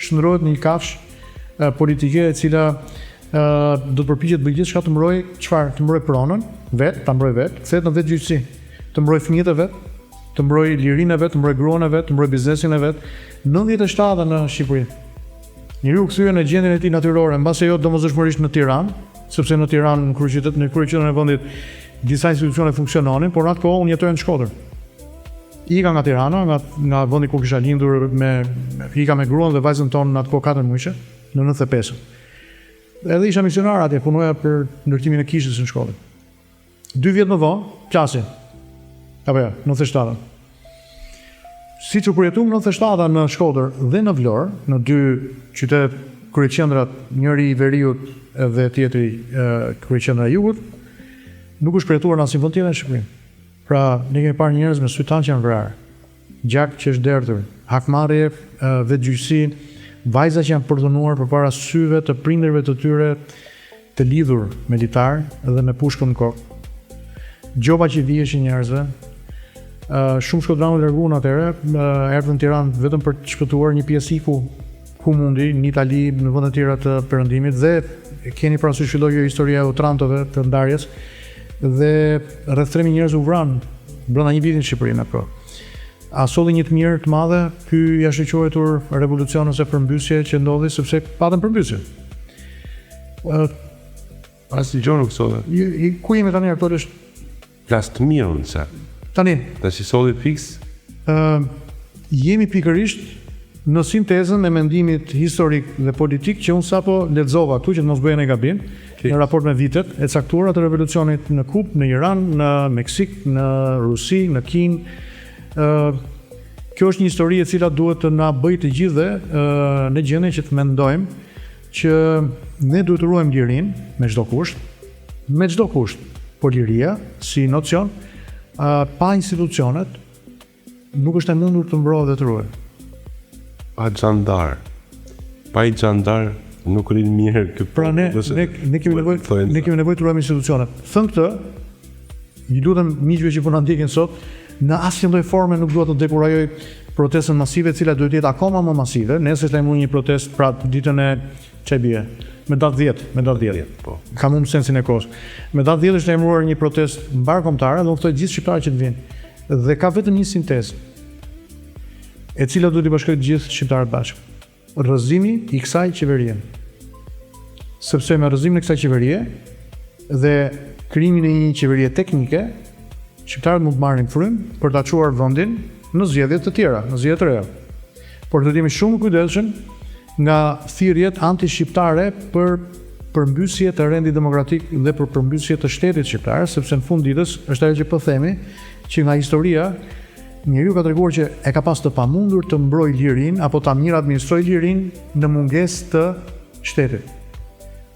shndërrohet në një kafshë politike e cila do të përpiqet të bëjë gjithçka të mbrojë çfarë? Të mbrojë pronën vet, ta mbrojë vet, kthehet në vetëgjyqësi, të mbrojë fëmijët e vet, të mbrojë lirinë e vet, të mbrojë gruan e vet, të mbrojë biznesin e vet. 97 në Shqipëri. Njeriu u kthye në gjendjen e tij natyrore, mbase jo domosdoshmërisht në Tiranë, sepse në Tiranë, në kryeqytet, në kryeqendrën e vendit, disa institucione funksiononin, por në atë kohë unë jetoja në Shkodër. Ika nga Tirana, nga nga vendi ku kisha lindur me ika me gruan dhe vajzën tonë në atë kohë 4 muajshe, në 95. Edhe isha misionar atje, punoja për ndërtimin e kishës në Shkodër. Dy vjet më vonë, plasi. Apo jo, 97-ën. Siç u përjetu 97-a në Shkodër dhe në Vlorë, në dy qytetet kryeqendrat, njëri i veriut dhe tjetri kryeqendra e jugut, nuk është përjetuar në asnjë vend tjetër në Shqipëri. Pra, ne kemi parë njerëz me sytë tanë që janë vrarë, gjak që është derdhur, hakmarrje, vetëgjyqësi, vajza që janë përdhunuar përpara syve të prindërve të tyre të lidhur me litar dhe me pushkën në kokë. Gjoba që i viheshin njerëzve. Shumë shkodranë u larguan atëherë, erdhën në Tiranë vetëm për të shpëtuar, një pjesë iku ku mundi, në Itali, në vende të tjera të perëndimit dhe keni parasysh filloi kjo historia e Otrantove të ndarjes dhe rreth 3000 njerëz u vranë brenda një viti në Shqipëri në atë kohë. A solli një të mirë të madhe ky i ashtuquajtur revolucion ose përmbysje që ndodhi sepse patëm përmbysje. Asnjë gjë nuk solli. Ku jemi tani aktualisht? Flas të mirën se. Tani. Tash i solli fiks. Ë jemi pikërisht në sintezën e mendimit historik dhe politik që unë sapo lexova këtu që të mos bëj ndonjë gabim, në raport me vitet e caktuara të revolucionit në Kubë, në Iran, në Meksikë, në Rusi, në Kinë. Ë kjo është një histori e cila duhet të na bëjë të gjithëve në gjendje që të mendojmë që ne duhet të ruajmë lirinë me çdo kusht, me çdo kusht, por liria si nocion pa institucionet nuk është e mundur të mbrohet dhe të ruhet. Pa xhandar. Pa i xhandar nuk rrin mirë ky. Pra ne ne ne kemi nevojë ne kemi nevojë të ruajmë institucionet. Thënë këtë, Ju lutem miqve që po na ndjekin sot, në asnjë lloj forme nuk dua të dekurajoj protestën masive, e cila duhet të jetë akoma më masive. Nesër është lajmëruar një protestë, pra ditën e ça i bie? Me datë 10, me datë 10. Po. Kam humbur sensin e kohës. Me datë 10 është lajmëruar një protestë mbarëkombëtare dhe unë ftoj gjithë shqiptarët që të vinë. Dhe ka vetëm një sintezë e cila duhet t'i bashkojë të gjithë shqiptarët bashkë. Rrëzimi i kësaj qeverie. Sepse me rrëzimin e kësaj qeverie dhe krijimin e një qeverie teknike, shqiptarët mund të marrin frymë për ta çuar vendin në zgjedhje të tjera, në zgjedhje të reja. Por duhet të jemi shumë të kujdesshëm nga thirrjet antishqiptare për përmbysje të rendit demokratik dhe për përmbysje të shtetit shqiptar, sepse në fund ditës është ajo që po themi që nga historia Njeriu ka treguar që e ka pas të pamundur të mbrojë lirinë apo ta mirë administrojë lirinë në mungesë të shtetit.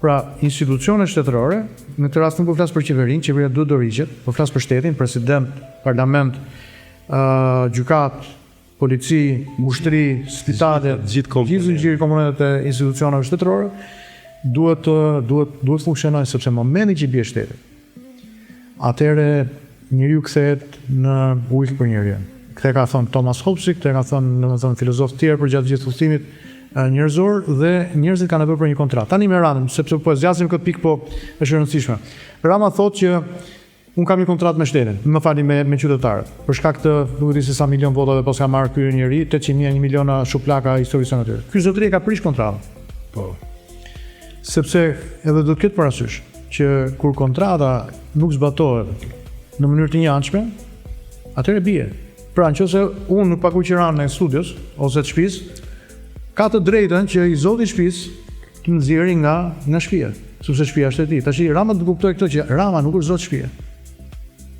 Pra, institucionet shtetërore, në këtë rast nuk po flas për qeverinë, qeveria duhet dorëhiqet, po flas për shtetin, president, parlament, gjykatë, polici, ushtri, spitale, gjithë zinxhiri komponentët e institucioneve shtetërore duhet të duhet duhet të funksionojnë sepse në momentin që i bie shteti, Atëherë njeriu kthehet në ujk për njeriun. Këtë e ka thënë Thomas Hobbesi, këtë e ka thënë, domethënë, filozofë të tjerë përgjatë gjithë udhëtimit njerëzor dhe njerëzit kanë nevojë për një kontratë. Tani me Ramën, sepse po e zgjasim këtë pikë, po është e rëndësishme. Rama thotë që unë kam një kontratë me shtetin, më falni me me qytetarët. Për shkak të nuk e di se sa milion votave paska marrë ky njeri, 800 mijë, 1 miliona shuplaka historisë së natyrës. Ky zotëri e ka prish kontratën. Po. Sepse edhe duhet të ketë parasysh që kur kontrata nuk zbatohet në mënyrë të njëanshme, atëherë bie. Pra, nëse unë nuk paguaj qiranë e studios ose të shtëpisë, ka të drejtën që i zoti i shtëpisë të nxjerrë nga nga shtëpia, sepse shtëpia është e tij. Tashi Rama të kuptojë këtë që Rama nuk është zot shtëpie.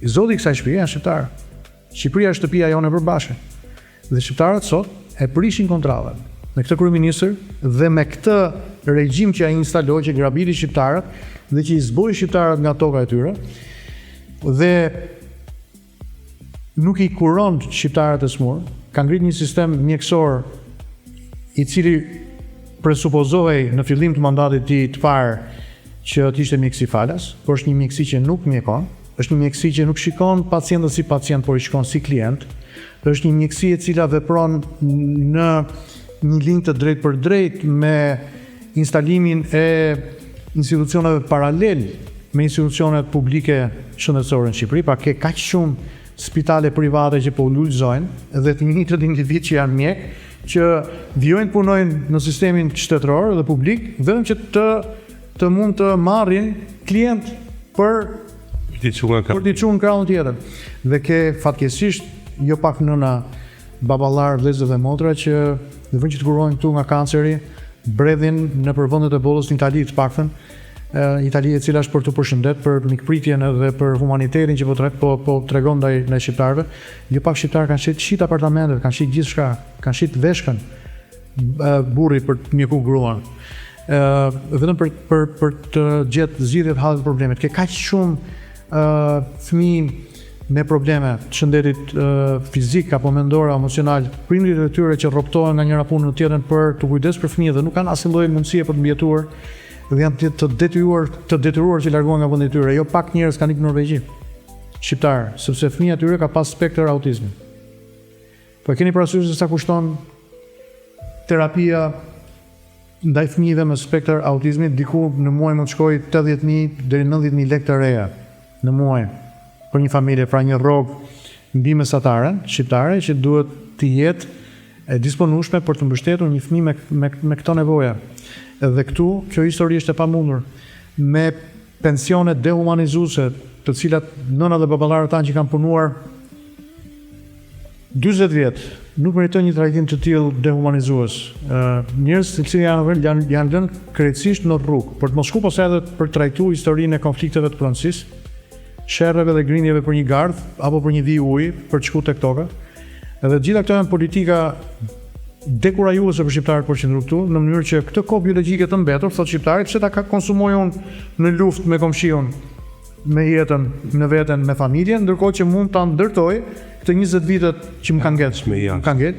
I zoti i kësaj shtëpie janë shqiptarët. Shqipëria është shtëpia jonë e përbashkët. Dhe shqiptarët sot e prishin kontratën me këtë kryeministër dhe me këtë regjim që ai instaloi që grabiti shqiptarët dhe që i zboi shqiptarët nga toka e tyre dhe nuk i kuron shqiptarët e smur, ka ngrit një sistem mjekësor i cili presupozohej në fillim të mandatit të tij të parë që të ishte mjekësi falas, por është një mjekësi që nuk mjekon, është një mjekësi që nuk shikon pacientët si pacient, por i shikon si klient, është një mjekësi e cila vepron në një linjë të drejtpërdrejtë me instalimin e institucioneve paralel me institucionet publike shëndetësore në Shqipëri, pra ke kaq shumë spitale private që po lulëzojnë dhe të njëjtët individë që janë mjekë që vijojnë të punojnë në sistemin shtetëror dhe publik vetëm që të të mund të marrin klient për t'i çuar për t'i çuar në krahun tjetër. Dhe ke fatkeqësisht jo pak nëna, baballar, vëllezër dhe motra që në vend që të kurohen këtu nga kanceri, bredhin nëpër vendet e botës në Itali të paktën, Itali e cila është për t'u përshëndet për mikpritjen edhe për humanitetin që po tre, po po tregon ndaj ndaj shqiptarëve. Jo pak shqiptarë kanë shit shit apartamentet, kanë shit gjithçka, kanë shit veshkën burri për të mjeku gruan. Ë vetëm për për për të gjetë zgjidhje të hallit të problemit. Ke kaq shumë ë fëmijë me probleme të shëndetit fizik apo mendor emocional, prindërit e tyre që rrobtohen nga njëra punë në tjetrën për t'u kujdes për fëmijët dhe nuk kanë asnjë lloj mundësie për të mbijetuar dhe janë të, të detyruar të detyruar që largohen nga vendi i tyre. Jo pak njerëz kanë ikur në Norvegji. Shqiptar, sepse fëmija e tyre ka pas spektër autizmi. Po e keni parasysh se sa kushton terapia ndaj fëmijëve me spektër autizmi, diku në muaj mund të shkojë 80.000 deri 90.000 lekë të reja në muaj për një familje, pra një rrogë mbi mesatare shqiptare që duhet të jetë e disponueshme për të mbështetur një fëmijë me me me këto nevoja. Dhe këtu kjo histori është e pamundur. Me pensione dehumanizuese, të cilat nëna dhe baballarët tanë që kanë punuar 40 vjet nuk meritojnë një trajtim të tillë dehumanizues. Ë njerëz të cilët janë janë janë lënë krejtësisht në rrugë, për të mos shku pastaj edhe për të trajtuar historinë e konflikteve të pronësisë, sherreve dhe grindjeve për një gardh apo për një vijë uji për të shku tek toka. Edhe të gjitha këto janë politika dekurajuese për shqiptarët për qëndru këtu, në mënyrë që këtë kohë biologjike të mbetur, thotë shqiptari, pse ta konsumoj unë në luftë me komshiun, me jetën, në veten, me familjen, ndërkohë që mund ta ndërtoj këtë 20 vitet që më kanë ngel, më kanë ngel,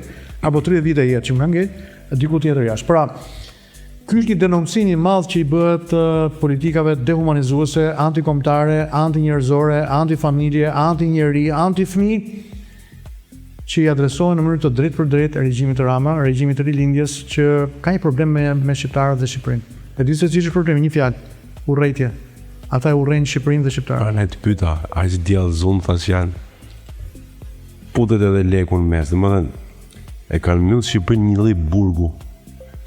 apo 30 vite jetë që më kanë ngel, diku tjetër jashtë. Pra, ky është një denoncim i madh që i bëhet politikave dehumanizuese, antikombëtare, antinjerëzore, antifamilje, antinjeri, antifëmijë, që i adresohen në mënyrë të drejtpërdrejtë regjimit Rama, regjimit të rilindjes që ka një problem me me shqiptarët dhe Shqipërinë. E di se cili është problemi, një fjalë, urrejtje. Ata e urrejnë Shqipërinë dhe shqiptarët. Prandaj të pyeta, aq djallëzun thash janë. Futet edhe leku në mes, domethënë e kanë mbyllë Shqipërinë një lloj burgu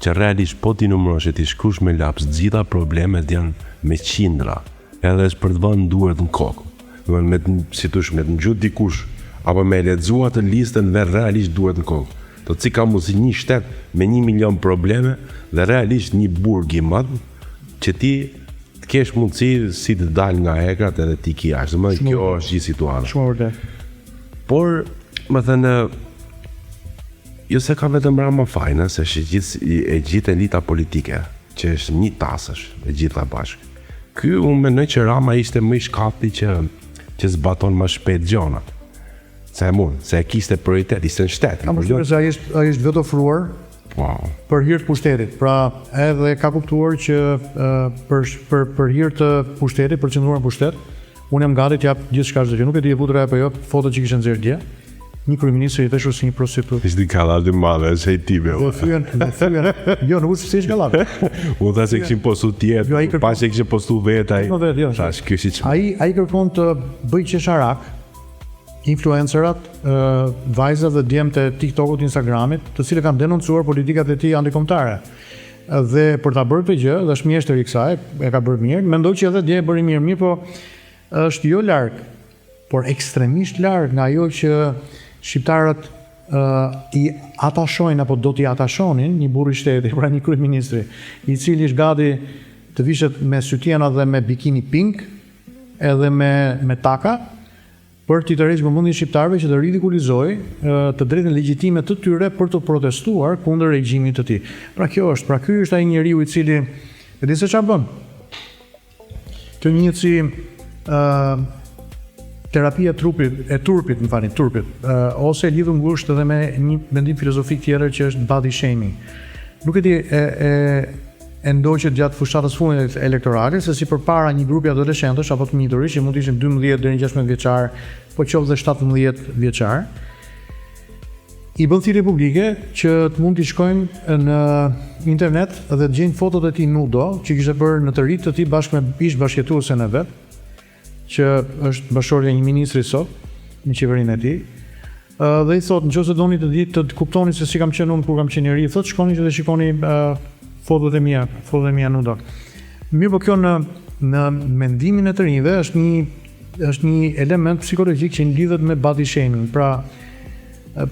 që realisht po t'i numërosh e t'i shkruash me laps, të gjitha problemet janë me qindra. Edhe është për të vënë duart në kokë. Domethënë me të, si thosh, me të ngju dikush apo me e lexu atë listën vë realisht duart në kokë. Do të si ka mundësi një shtet me 1 milion probleme dhe realisht një burg i madh që ti të kesh mundësi si të dalë nga ekrat edhe ti ki jashtë. Domethënë kjo është gjithë situata. Shumë e vërtetë. Por, më thënë, jo se ka vetëm Rama fajin, se është gjithë e gjithë elita politike, që është një tasësh e gjitha bashkë. Ky unë mendoj që Rama ishte më i shkathti që që zbaton më shpejt gjonat. Se e mund, se e kishte prioritet, ishte në shtet. Kam përshtypjen se ai është ai është vetë ofruar Po. për hir të pushtetit. Pra, edhe ka kuptuar që për për për hir të pushtetit, për të qëndruar në pushtet, unë jam gati të jap gjithçka çdo gjë. Nuk e di e vutë re apo jo fotot që kishte nxjerrë dje. Një kryeministër i veshur si një prostitutë. Ishte një kallat i madh, është ai tipi. Dhe fyen, dhe fyen. Jo, nuk është se ishte kallat. Unë thash se kishin postu tjerë, Jo, ai kërkon- pa se kishin postu vetë ai. Po vetë, jo. Thash, ky si çmë. Ai ai kërkon të bëj qesharak influencerat, ë vajzat dhe djemtë e TikTokut, Instagramit, të cilët kanë denoncuar politikat e tij antikombëtare. Dhe për ta bërë këtë gjë, dhe është mjeshtër i kësaj, e ka bërë mirë. Mendoj që edhe dje e bëri mirë, mirë po është jo larg, por ekstremisht larg nga ajo që shqiptarët ë i atashojnë apo do t'i atashonin një burri shteti, pra një kryeministri, i cili është gati të vishet me sytjena dhe me bikini pink, edhe me me taka, për t'i tërhequr vëmendjen shqiptarëve që të ridikulizojë të drejtën legjitime të tyre për të protestuar kundër regjimit të tij. Pra kjo është, pra ky është ai njeriu i cili e di se çfarë bën. Kjo njihet si ë terapia trupit, e turpit, më falni, turpit, ë ose e lidhur ngushtë edhe me një mendim filozofik tjetër që është body shaming. Nuk e di e e e ndoqët gjatë fushatës fundit elektorale se si përpara një grupi adoleshentësh apo të miturish që mund të ishin 12 deri në 16 vjeçar, po qoftë dhe 17 vjeçar, i bën thirrje publike që të mund t'i shkojnë në internet dhe të gjejnë fotot e tij nudo që kishte bërë në të ri të tij bashkë me ish bashkëjetuesen e vet, që është bashkëshortja e një ministri sot në qeverinë e tij. Dhe i thotë, nëse doni të di të kuptoni se si kam qenë unë kur kam qenë i ri, thotë shkoni që të shikoni uh, fotot e mia, fotot e mia nudo. Mirë, po kjo në në mendimin e të rinjve është një është një element psikologjik që lidhet me body shaming. Pra,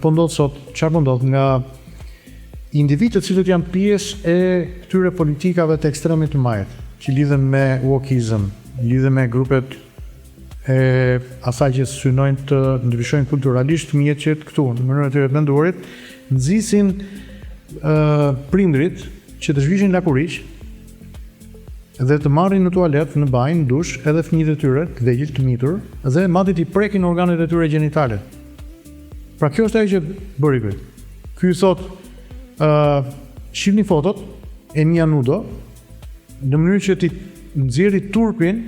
po ndodh sot, çfarë po ndodh nga Individë të cilët janë pjesë e këtyre politikave të ekstremit të majtë, që lidhen me wokizëm, lidhen me grupet e asaj që synojnë të ndryshojnë kulturalisht fëmijët që këtu, në mënyrën e tyre të menduarit, nxisin prindrit që të zhvishin lakuriq dhe të marrin në tualet, në banjë, në dush edhe fëmijët e tyre të vegjël, të mitur dhe madje t'i prekin organet e tyre gjenitale. Pra kjo është ajo që bëri ky. Ky thotë, ë uh, shihni fotot e mia nudo në mënyrë që t'i nxjerrë turpin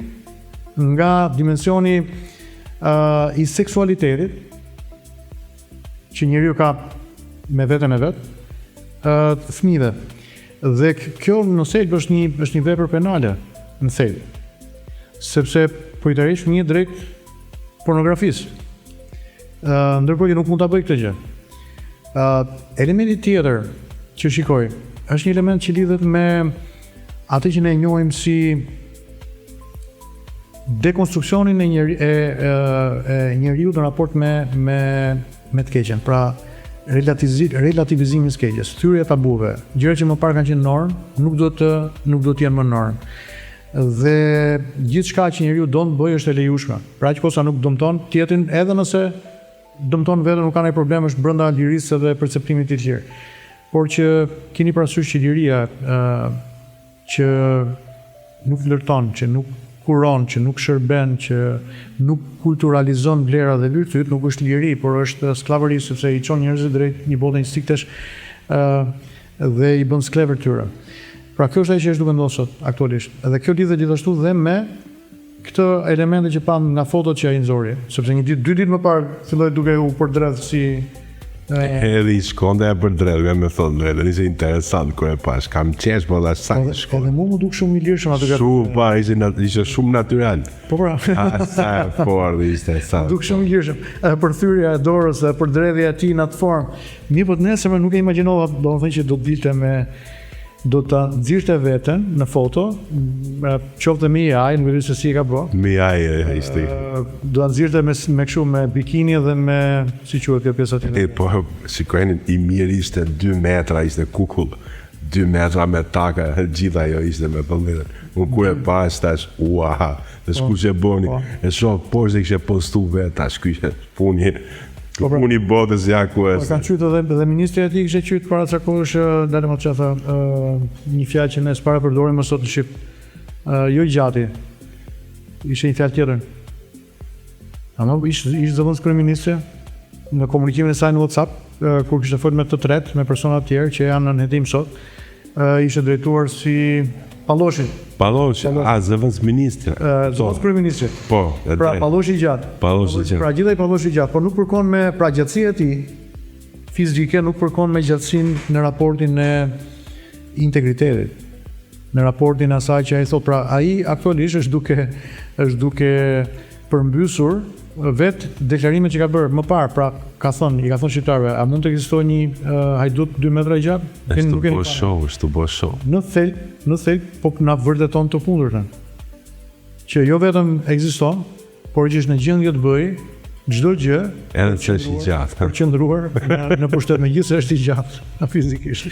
nga dimensioni uh, i seksualitetit që njeriu ka me veten e vet, ë uh, fëmijëve. Dhe kjo në thelb është një është një vepër penale në thelb. Sepse po i tërheq fëmijët drejt pornografisë. Ë ndërkohë që nuk mund ta bëj këtë gjë. Ë elementi tjetër që shikoj është një element që lidhet me atë që ne njohim si dekonstruksionin e njeri, e, e, e njeriut në raport me me me të keqen. Pra relativizi, relativizimin e së keqes, thyerja e tabuve, gjëra që më parë kanë qenë normë, nuk do të nuk do të jenë më normë. Dhe gjithçka që njeriu don të bëjë është e lejueshme. Pra aq kohë sa nuk dëmton tjetrin, edhe nëse dëmton veten nuk ka ndonjë problem, është brenda lirisë edhe perceptimit të lirë. Por që keni parasysh që liria ë që nuk ndërton, që nuk kuron, që nuk shërben, që nuk kulturalizon vlera dhe virtyt, nuk është liri, por është skllavëri, sepse i çon njerëzit drejt një bote instinktesh ë dhe i bën skllevër tyre. Pra kjo është ajo që është duke ndodhur sot aktualisht. Dhe kjo lidhet gjithashtu dhe me këtë elemente që pamë nga fotot që ai nxori, sepse një ditë, dy ditë më parë filloi duke u përdredh si Edhe i shkonte e përdredh, me thonë drejtën, ishte interesant kur e pash, kam qesh, po dhe sa i shkonte. Edhe mu m'u duk shumë i lirshëm aty. Shumë, pa, ishte, ishte shumë natyral. Po pra. A, sa e fortë ishte, sa. Duk shumë i lirshëm. Edhe përthyrja e dorës, edhe përdredhja e tij në atë formë. Mirë, po të nesërmen nuk e imagjinova, domethënë që do të dilte me do ta nxirrte veten në foto, qoftë me AI, nuk e di se si e ka bë. Me AI ishte. Do ta nxirrte me me kështu me bikini dhe me si quhet kjo pjesa tjetër. E po, shikojeni, i mirë ishte 2 metra, ishte kukull. 2 metra me taka, gjitha ajo ishte me thënë drejtën. Unë kur e pash tash, ua, dhe po, kush e boni, po. e shoh poshtë e kishte postu vetë tash, ky ishte puni. Po pra, puni botës ja ku po, është. Po kanë qytë edhe edhe ministri aty kishte qyt para ca kohësh dalë më çfarë tha, një fjalë që ne s'para përdorim më sot në shqip. Jo i gjati. Ishte një fjalë tjetër. Ama ish ish zëvendës kryeministri në komunikimin e saj në WhatsApp, kur kishte folur me të tretë, me persona të tjerë që janë në hetim sot, ishte drejtuar si Palloshi. Palloshi, a zëvendës ministri. Zëvendës kryeministri. Po, e pra, drejtë. Palloshi i gjatë. Palloshi i gjatë. Pra gjithaj Palloshi i gjatë, por nuk përkon me pra gjatësia e tij fizike nuk përkon me gjatësinë në raportin e integritetit, në raportin e asaj që ai thotë. Pra ai aktualisht është duke është duke përmbysur vetë deklarimet që ka bërë më parë, pra ka thënë, i ka thënë shqiptarëve, a mund të ekzistojë një uh, hajdut 2 metra i gjatë? Është tu bo show, është tu bo show. Në thelb, në thelb po na vërteton të kundërtën. Që jo vetëm ekziston, por që është në gjendje të bëjë çdo gjë edhe pse është i gjatë. Për qëndruar në, në pushtet megjithëse është i gjatë fizikisht.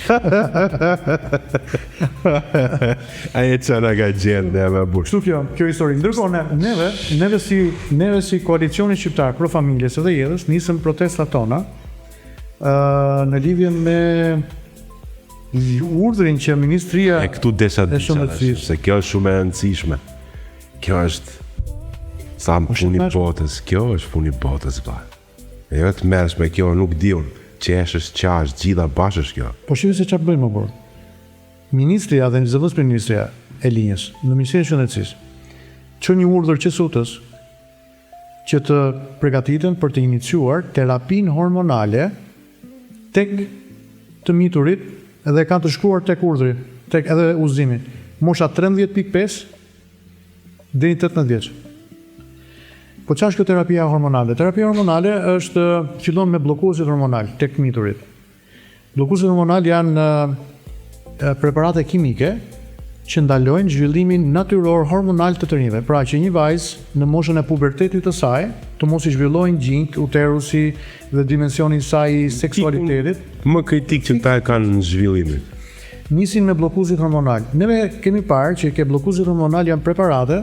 Ai e çana ka gjetë neve burr. Kështu kjo, kjo histori. Ndërkohë ne, neve, neve si neve si koalicioni shqiptar pro familjes edhe jetës nisëm protestat tona ë në lidhje me urdhrin që ministria e këtu desha të shëndetësisë, se kjo është shumë e rëndësishme. Kjo është sa më funi botës, kjo është funi botës vlla. E jo të merresh me kjo, nuk di unë, qesh është qash, gjitha bashkë është kjo. Po shihe se çfarë bëjnë më burr. Ministrja dhe zëvendësministrja e linjës në Ministrinë e Shëndetësisë çon një urdhër QSUT-së që të përgatiten për të iniciuar terapinë hormonale tek të miturit dhe kanë të shkruar tek urdhri, tek edhe udhëzimi, mosha 13.5 deri në 18 vjeç. Po çfarë është kjo terapia hormonale? Terapia hormonale është fillon me bllokuesit hormonal tek të miturit. Bllokuesit hormonal janë preparate kimike që ndalojnë zhvillimin natyror hormonal të të rinjve. Pra që një vajzë në moshën e pubertetit të saj të mos i zhvillohen gjinjtë, uterusi dhe dimensioni i saj i seksualitetit. Më kritik që këta e kanë në zhvillimin. Nisin me bllokuesit hormonal. Neve kemi parë që ke bllokuesit hormonal janë preparate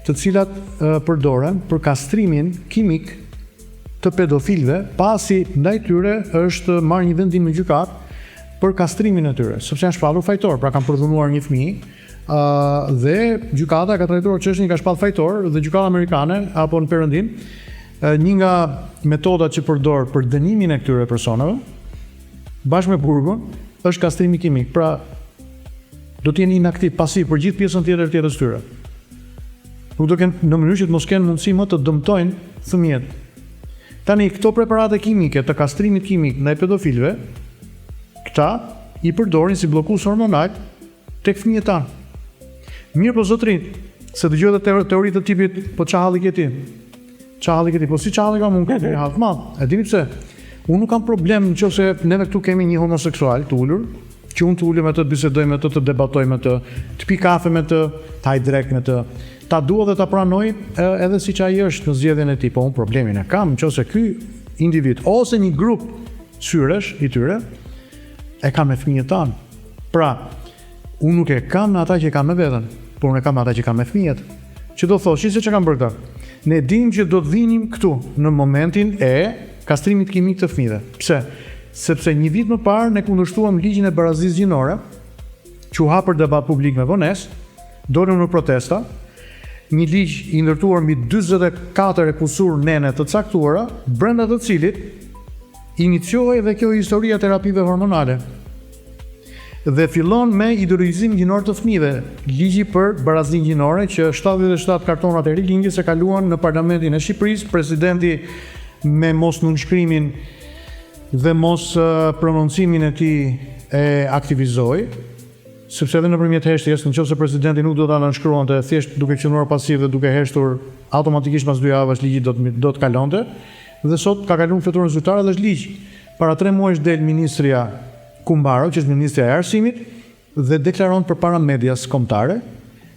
të cilat përdoren për kastrimin kimik të pedofilëve, pasi ndaj tyre është marrë një vendim në gjykatë për kastrimin e tyre, sepse janë shpallur fajtor, pra kanë përdhunuar një fëmijë, ë dhe gjykata ka trajtuar çështjen, ka shpallë fajtor dhe gjykata amerikane apo në perëndim, një nga metodat që përdor për dënimin e këtyre personave, bashkë me burgun, është kastrimi kimik. Pra do të jenë inaktiv, pasiv për gjithë pjesën tjetër të jetës tyre. Nuk do kenë në mënyrë që të mos kenë mundësi më të dëmtojnë fëmijët. Tani këto preparate kimike të kastrimit kimik ndaj pedofilëve, këta i përdorin si bllokues hormonal tek fëmijët tanë. Mirë po zotëri, se dëgjoj edhe teori të tipit, po ça halli ke ti? Ça halli ke ti? Po si ça halli kam unë? Kam një hall të madh. E dini pse? Unë nuk kam problem në qoftë se neve këtu kemi një homoseksual të ulur, që unë të ulem me të, të bisedoj me të, të debatoj me të, të pi kafe me të, të haj drekë me të, ta dua dhe ta pranoj edhe siç ai është në zgjedhjen e tij, po unë problemin e kam në qoftë se ky individ ose një grup syresh i tyre e kanë me fëmijët tanë. Pra, unë nuk e kam me ata që e kanë me veten, por unë e kam me ata që kanë me fëmijët. Që do thotë, shih se çka kanë bërë këta. Ne dimë që do të vinim këtu në momentin e kastrimit kimik të fëmijëve. Pse? Sepse një vit më parë ne kundërshtuam ligjin e barazisë gjinore, që u hap për debat publik me vonesë, dolëm në protesta, një ligj i ndërtuar mbi 44 e kusur nene të caktuara, brenda të cilit iniciohej dhe kjo historia e terapive hormonale. Dhe fillon me ideologjizim gjinor të fëmijëve, ligji për barazinë gjinore që 77 kartonat e rilindjes e kaluan në Parlamentin e Shqipërisë, presidenti me mos nënshkrimin dhe mos prononcimin e tij e aktivizoi, sepse edhe nëpërmjet heshtjes, në qoftë se presidenti nuk do ta nënshkruante, thjesht duke qëndruar pasiv dhe duke heshtur, automatikisht pas dy javësh ligji do të do të kalonte dhe sot ka kaluar në fletoren zyrtare dhe është ligj. Para tre muajsh del ministrja Kumbaro, që është ministrja e Arsimit, dhe deklaron përpara medias kombëtare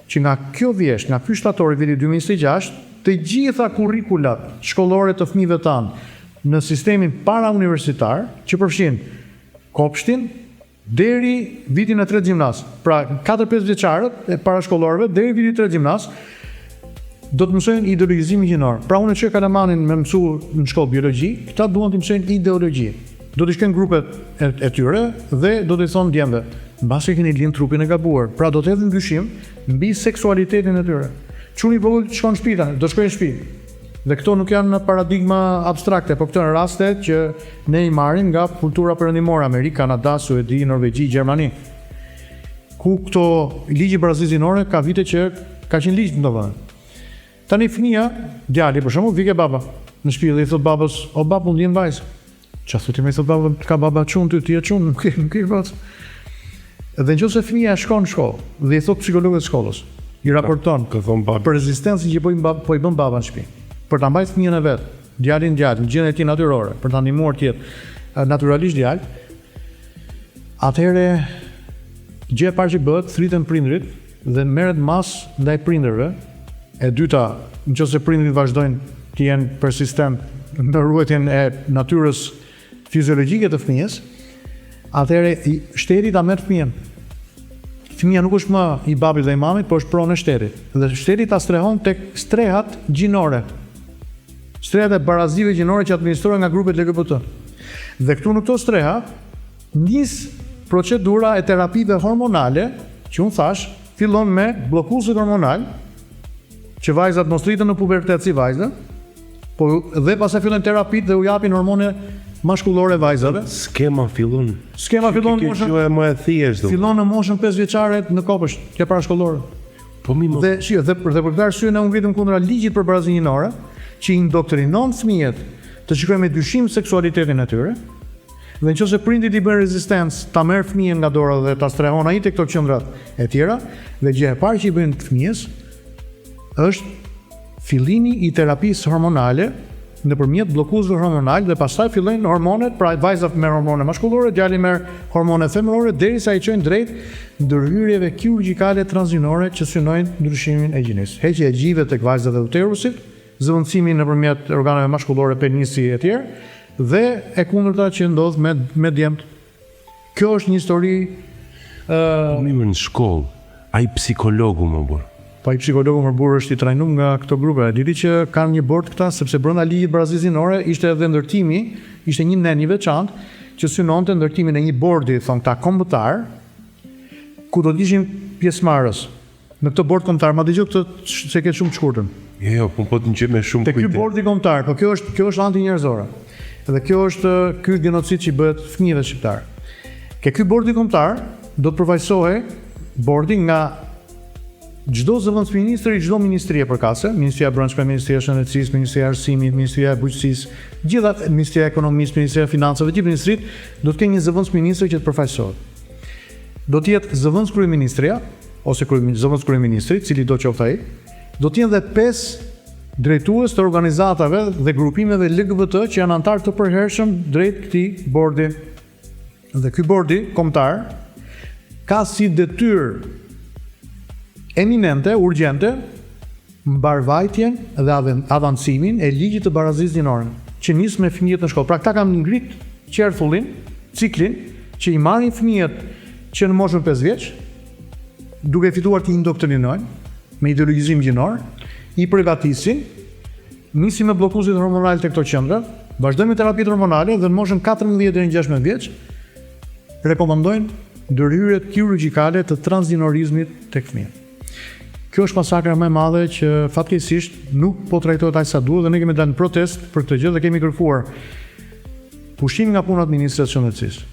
që nga kjo vjeshtë, nga ky shtator i vitit 2026, të gjitha kurrikulat shkollore të fëmijëve tanë në sistemin parauniversitar, që përfshin kopshtin deri vitin e tretë gjimnaz, pra 4-5 vjeçarët e parashkollorëve deri vitin e tretë gjimnaz, do të mësojnë ideologjizimin gjinor. Pra unë e çoj kalamanin me mësu në shkollë biologji, këta duan të mësojnë ideologji. Do t'i shkojnë grupet e, e tyre dhe do t'i thonë djemve, mbase keni lind trupin e gabuar. Pra do të hedhin dyshim mbi seksualitetin e tyre. Çuni i vogël shkon në shtëpi tani, do shkojë në shtëpi. Dhe këto nuk janë paradigma abstrakte, por këto janë raste që ne i marrim nga kultura perëndimore, Amerikë, Kanada, Suedi, Norvegji, Gjermani. Ku këto ligji i barazisë gjinore ka vite që ka qenë ligj në këto vende. Tani fëmija, djali për shembull, vike baba në shtëpi dhe i thot babës, "O babë, unë ndihem vajzë." Ça thotë më i thot baba, "Ka baba çun ty, ti je çun, nuk je, nuk je vajzë." Dhe nëse fëmija shkon në shkollë dhe i thot psikologut të shkollës, i raporton ka thon baba për rezistencën që po i bën po i bën baba në shtëpi, për ta mbajtur fëmijën e vet, djalin djalë, në gjendjen e tij natyrore, për ta ndihmuar të jetë natyralisht djalë, Atëherë gjë e parë që bëhet, thriten prindërit dhe merret masë ndaj prindërve. E dyta, nëse prindërit vazhdojnë të jenë persistent në ruajtjen e natyrës fiziologjike të fëmijës, atëherë shteti ta merr fëmijën. Fëmija nuk është më i babit dhe i mamit, por është pronë e shtetit. Dhe shteti ta strehon tek strehat gjinore. Strehat e barazive gjinore që administrohen nga grupet LGBT. Dhe këtu në këto streha nis procedura e terapive hormonale, që unë thash, fillon me bllokuesit hormonal, që vajzat mos rriten në pubertet si vajza, po dhe pastaj fillojnë terapitë dhe u japin hormone mashkullore vajzave. Skema fillon. Skema fillon në moshën e më e thjeshtë. Fillon në moshën 5 vjeçare në kopësht, ke parashkollore. Po mi më... Dhe, shio, dhe, për, dhe për këtë arsye ne u ngritëm kundra ligjit për barazinë gjinore, që indoktrinon fëmijët të shikojnë me dyshim seksualitetin e tyre. Dhe nëse prindit i bëjnë rezistencë, ta merr fëmijën nga dora dhe ta strehon ai te këto qendrat e tjera, dhe gjëja e parë që i bëjnë fëmijës është fillimi i terapisë hormonale nëpërmjet bllokuesve hormonal dhe pastaj fillojnë hormonet, pra vajza merr hormone mashkullore, djali merr hormone femërore derisa i çojnë drejt ndërhyrjeve kirurgjikale transgjinore që synojnë ndryshimin e gjinisë. Heqja e gjive tek vajzat dhe uterusit, zëvendësimi nëpërmjet organeve mashkullore, penisi etj. Dhe e kundërta që ndodh me me djemtë. Kjo është një histori ë Po mirë në shkollë, ai psikologu mo burrë. Po ai psikologu mor burrë është i trajnum nga këto grupe. E di ti që kanë një bord këta sepse brenda ligjit barazisë gjinore ishte edhe ndërtimi, ishte një nen i veçantë që synonte ndërtimin e një bordi, thonë këta, kombëtar, ku do të ishin pjesëmarrës në këtë bord kombëtar. Ma dëgjo këtë se ke shumë të shkurtër. Jo, jo, po po të dëgjoj me shumë kujdes. Te ky bordi kombëtar, po kjo është kjo është antinjerëzore. Dhe kjo është ky gjenocid që i bëhet fëmijëve shqiptarë. Ke ky bordi kombëtar do të përfaqësohej bordi nga çdo zëvendësministër i çdo ministrie përkatëse, Ministria e Brendshme, Ministria e Shëndetësisë, Ministria e Arsimit, Ministria e Bujqësisë, gjitha Ministria e Ekonomisë, Ministria e Financave, gjithë ministritë do të kenë një zëvendësministër që të përfaqësohet. Do të jetë zëvendëskryeministrja ose zëvendëskryeministri, cilido qoftë ai, do të jenë dhe pesë drejtues të organizatave dhe grupimeve LGBT që janë anëtarë të përhershëm drejt këtij bordi. Dhe ky bordi kombëtar ka si detyrë eminente, urgjente, mbarëvajtjen dhe avancimin e ligjit të barazisë gjinore, që nis me fëmijët në shkollë. Pra këta kanë ngrit qerthullin, ciklin, që i marrin fëmijët që në moshën 5 vjeç, duke fituar t'i indoktrinojnë me ideologjizim gjinor, i përgatisin, nisin me bllokuesit hormonal te këto qendra, vazhdojnë me terapitë hormonale dhe në moshën 14 deri në 16 vjeç rekomandojnë ndërhyrjet kirurgjikale të transgjinorizmit tek fëmijët. Kjo është masakra më e madhe që fatkeqësisht nuk po trajtohet aq sa duhet dhe ne kemi dalë në protestë për këtë gjë dhe kemi kërkuar pushimin nga puna të ministres së Shëndetësisë,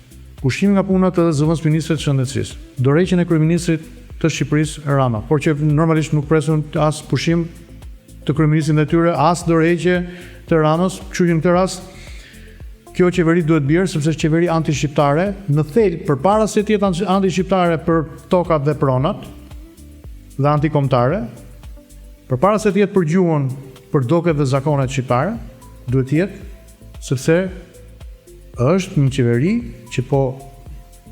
pushimin nga puna të zëvendësministres së Shëndetësisë, dorëheqjen e kryeministrit të Shqipërisë Rama, por që normalisht nuk presim as pushim të kryeministrit në detyrë, as dorëheqje të Ramës, kështu që në këtë rast Kjo qeveri duhet bjerë sepse është qeveri antishqiptare, në thelb përpara se të jetë antishqiptare për tokat dhe pronat dhe antikombëtare, përpara se të jetë për gjuhën, për doket dhe zakonet shqiptare, duhet të jetë sepse është një qeveri që po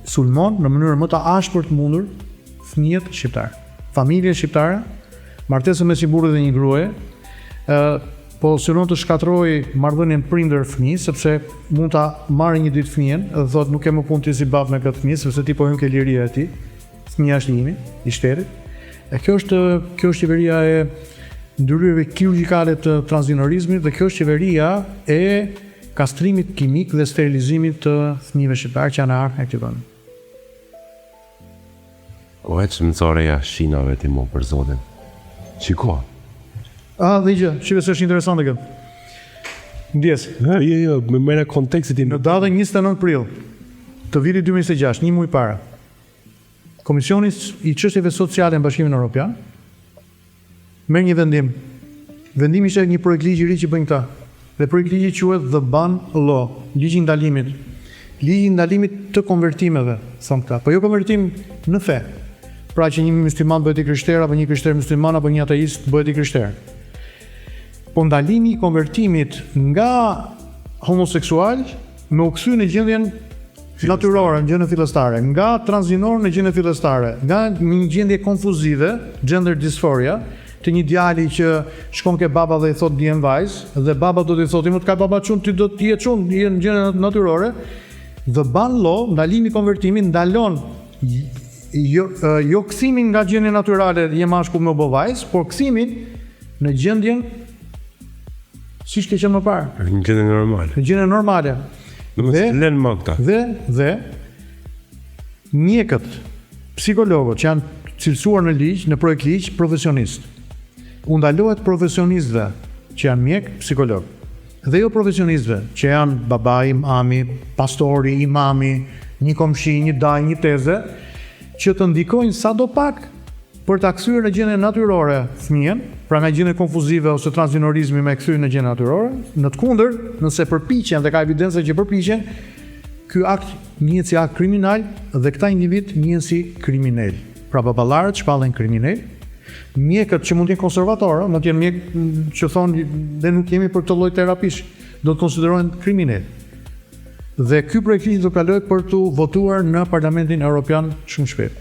sulmon në mënyrën më të ashpër të mundur fëmijët shqiptarë, familjen shqiptare, martesën mes një burri dhe një gruaje, ë po synon të shkatërrojë marrëdhënien prindër-fëmijë, sepse mund ta marrë një ditë fëmijën dhe thotë nuk ke më punë ti si babë me këtë fëmijë, sepse ti po hyn ke liria e tij. Fëmija është i imi, i shtetit. E kjo është kjo është qeveria e ndërhyrjeve kirurgjikale të transgjinorizmit dhe kjo është qeveria e kastrimit kimik dhe sterilizimit të fëmijëve shqiptarë që janë e ardhmja e këtij vendi. O ec më nxore jashtë shinave ti mo për zotin. Shiko. Ah, dhe një gjë, shife se është interesante kjo. Ndjesë. Jo, jo, jo, më merr kontekstin ti. Në datën 29 prill të vitit 2026, një muaj para, Komisioni i Çështjeve Sociale në Bashkimin Evropian merr një vendim. Vendimi ishte një projektligj i ri që bëjnë këta. Dhe projektligji quhet The Ban Law, ligji i ndalimit. Ligji i ndalimit të konvertimeve, thonë këta. Po jo konvertim në fe. Pra që një musliman bëhet i krishterë apo një krishterë musliman apo një ateist bëhet i krishterë. Po ndalimi i konvertimit nga homoseksual me u kthy në gjendjen natyrore, në gjendjen fillestare, nga transgjinor në gjendjen fillestare, nga një gjendje konfuzive, gender dysphoria, të një djali që shkon ke baba dhe i thotë ndihem vajzë, dhe baba do t'i thotë, më të ka baba çun, ti do të jesh çun, je në gjendje natyrore. The ban law, ndalimi i konvertimit ndalon jo jo kthimin nga gjendja natyrale je mashkull me u bë vajzë, por kthimin në gjendjen siç ke qenë më parë. Në gjendje normale. Në gjendje normale. Dhe lën më këta. Dhe dhe mjekët, psikologët që janë cilësuar në ligj, në projekt ligj profesionist. U ndalohet profesionistëve që janë mjek, psikolog. Dhe jo profesionistëve që janë babai, mami, pastori, imami, një komshi, një dajë, një teze, që të ndikojnë sado pak Për ta kthyer në gjendje natyrore fëmijën, pra nga gjendje konfuzive ose transgjinorizmi me e kthy në gjendje natyrore, në të kundërt, nëse përpiqen dhe ka evidenca që përpiqen, ky akt njihet si akt kriminal dhe këta individë njihen si kriminelë. Pra baballarët shpallen kriminelë. Mjekët që mund të jenë konservatorë, mund të jenë mjekë që thonë ne nuk jemi për këtë lloj terapish, do të konsiderohen kriminelë. Dhe ky projektligj do kalojë për t'u votuar në Parlamentin Europian shumë shpejt.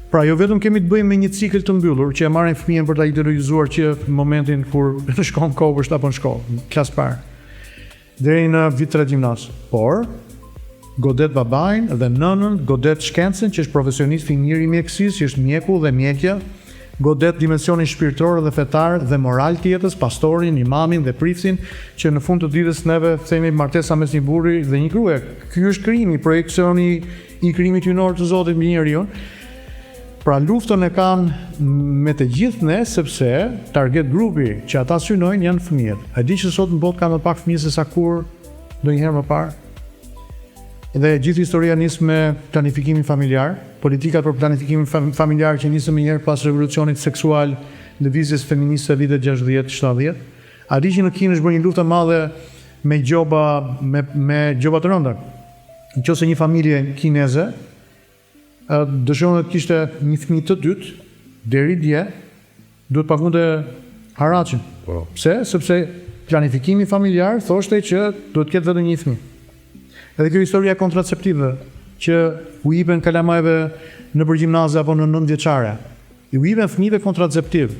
Pra jo vetëm kemi të bëjmë me një cikël të mbyllur që e marrin fëmijën për ta ideologjizuar që në momentin kur shkon në kopsht apo në shkollë, në klasë parë, deri në vit tretë gjimnaz, por godet babain dhe nënën, godet shkencën që është profesionisti i mirë i mjekësisë, që është mjeku dhe mjekja, godet dimensionin shpirtëror dhe fetar dhe moral të jetës, pastorin, imamin dhe priftin, që në fund të ditës neve themi martesa mes një burri dhe një gruaje. Ky është krijimi, projeksioni i krijimit hyjnor të Zotit mbi njeriun. Pra luftën e kanë me të gjithë ne sepse target grupi që ata synojnë janë fëmijët. A di që sot në botë ka më pak fëmijë se sa kur ndonjëherë më parë? Dhe gjithë historia nis me planifikimin familjar, politikat për planifikimin familjar që nisën menjëherë pas revolucionit seksual, lëvizjes feministe vitet 60-70. A di që në Kinë është bërë një luftë e madhe me gjoba me me gjoba të rënda. Në qoftë se një familje kineze dëshironte të kishte një fëmijë të dytë, deri dje duhet të paguante haraçin. Po. Pse? Sepse planifikimi familjar thoshte që duhet të ketë vetëm një fëmijë. Edhe kjo historia e kontraceptivëve që u jipen kalamajve nëpër gjimnaze apo në nëntëvjeçare. U jipen fëmijëve kontraceptivë.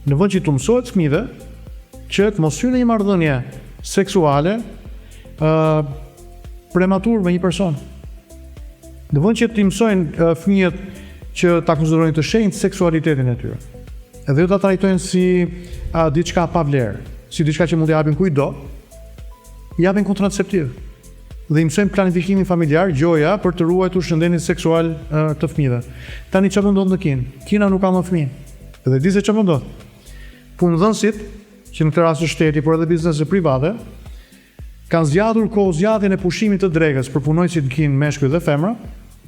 Në vend që t'u mësohet fëmijëve që të mos hyjnë në një marrëdhënie seksuale ë prematur me një person. Në vend që t'i mësojnë fëmijët që ta konsiderojnë të shenjtë seksualitetin e tyre. Edhe jo ta trajtojnë si a, diçka pa vlerë, si diçka që mund t'i japin kujtdo, i japin kontraceptiv. Dhe i mësojnë planifikimin familjar gjoja për të ruajtur shëndetin seksual të fëmijëve. Tani çfarë po ndodh në Kinë? Kina nuk ka më fëmijë. Dhe di se çfarë po ndodh? Punëdhënësit, që në këtë rast është shteti, por edhe bizneset private, kanë zgjatur kohëzgjatjen e pushimit të drekës për punonjësit në Kinë, meshkuj dhe femra,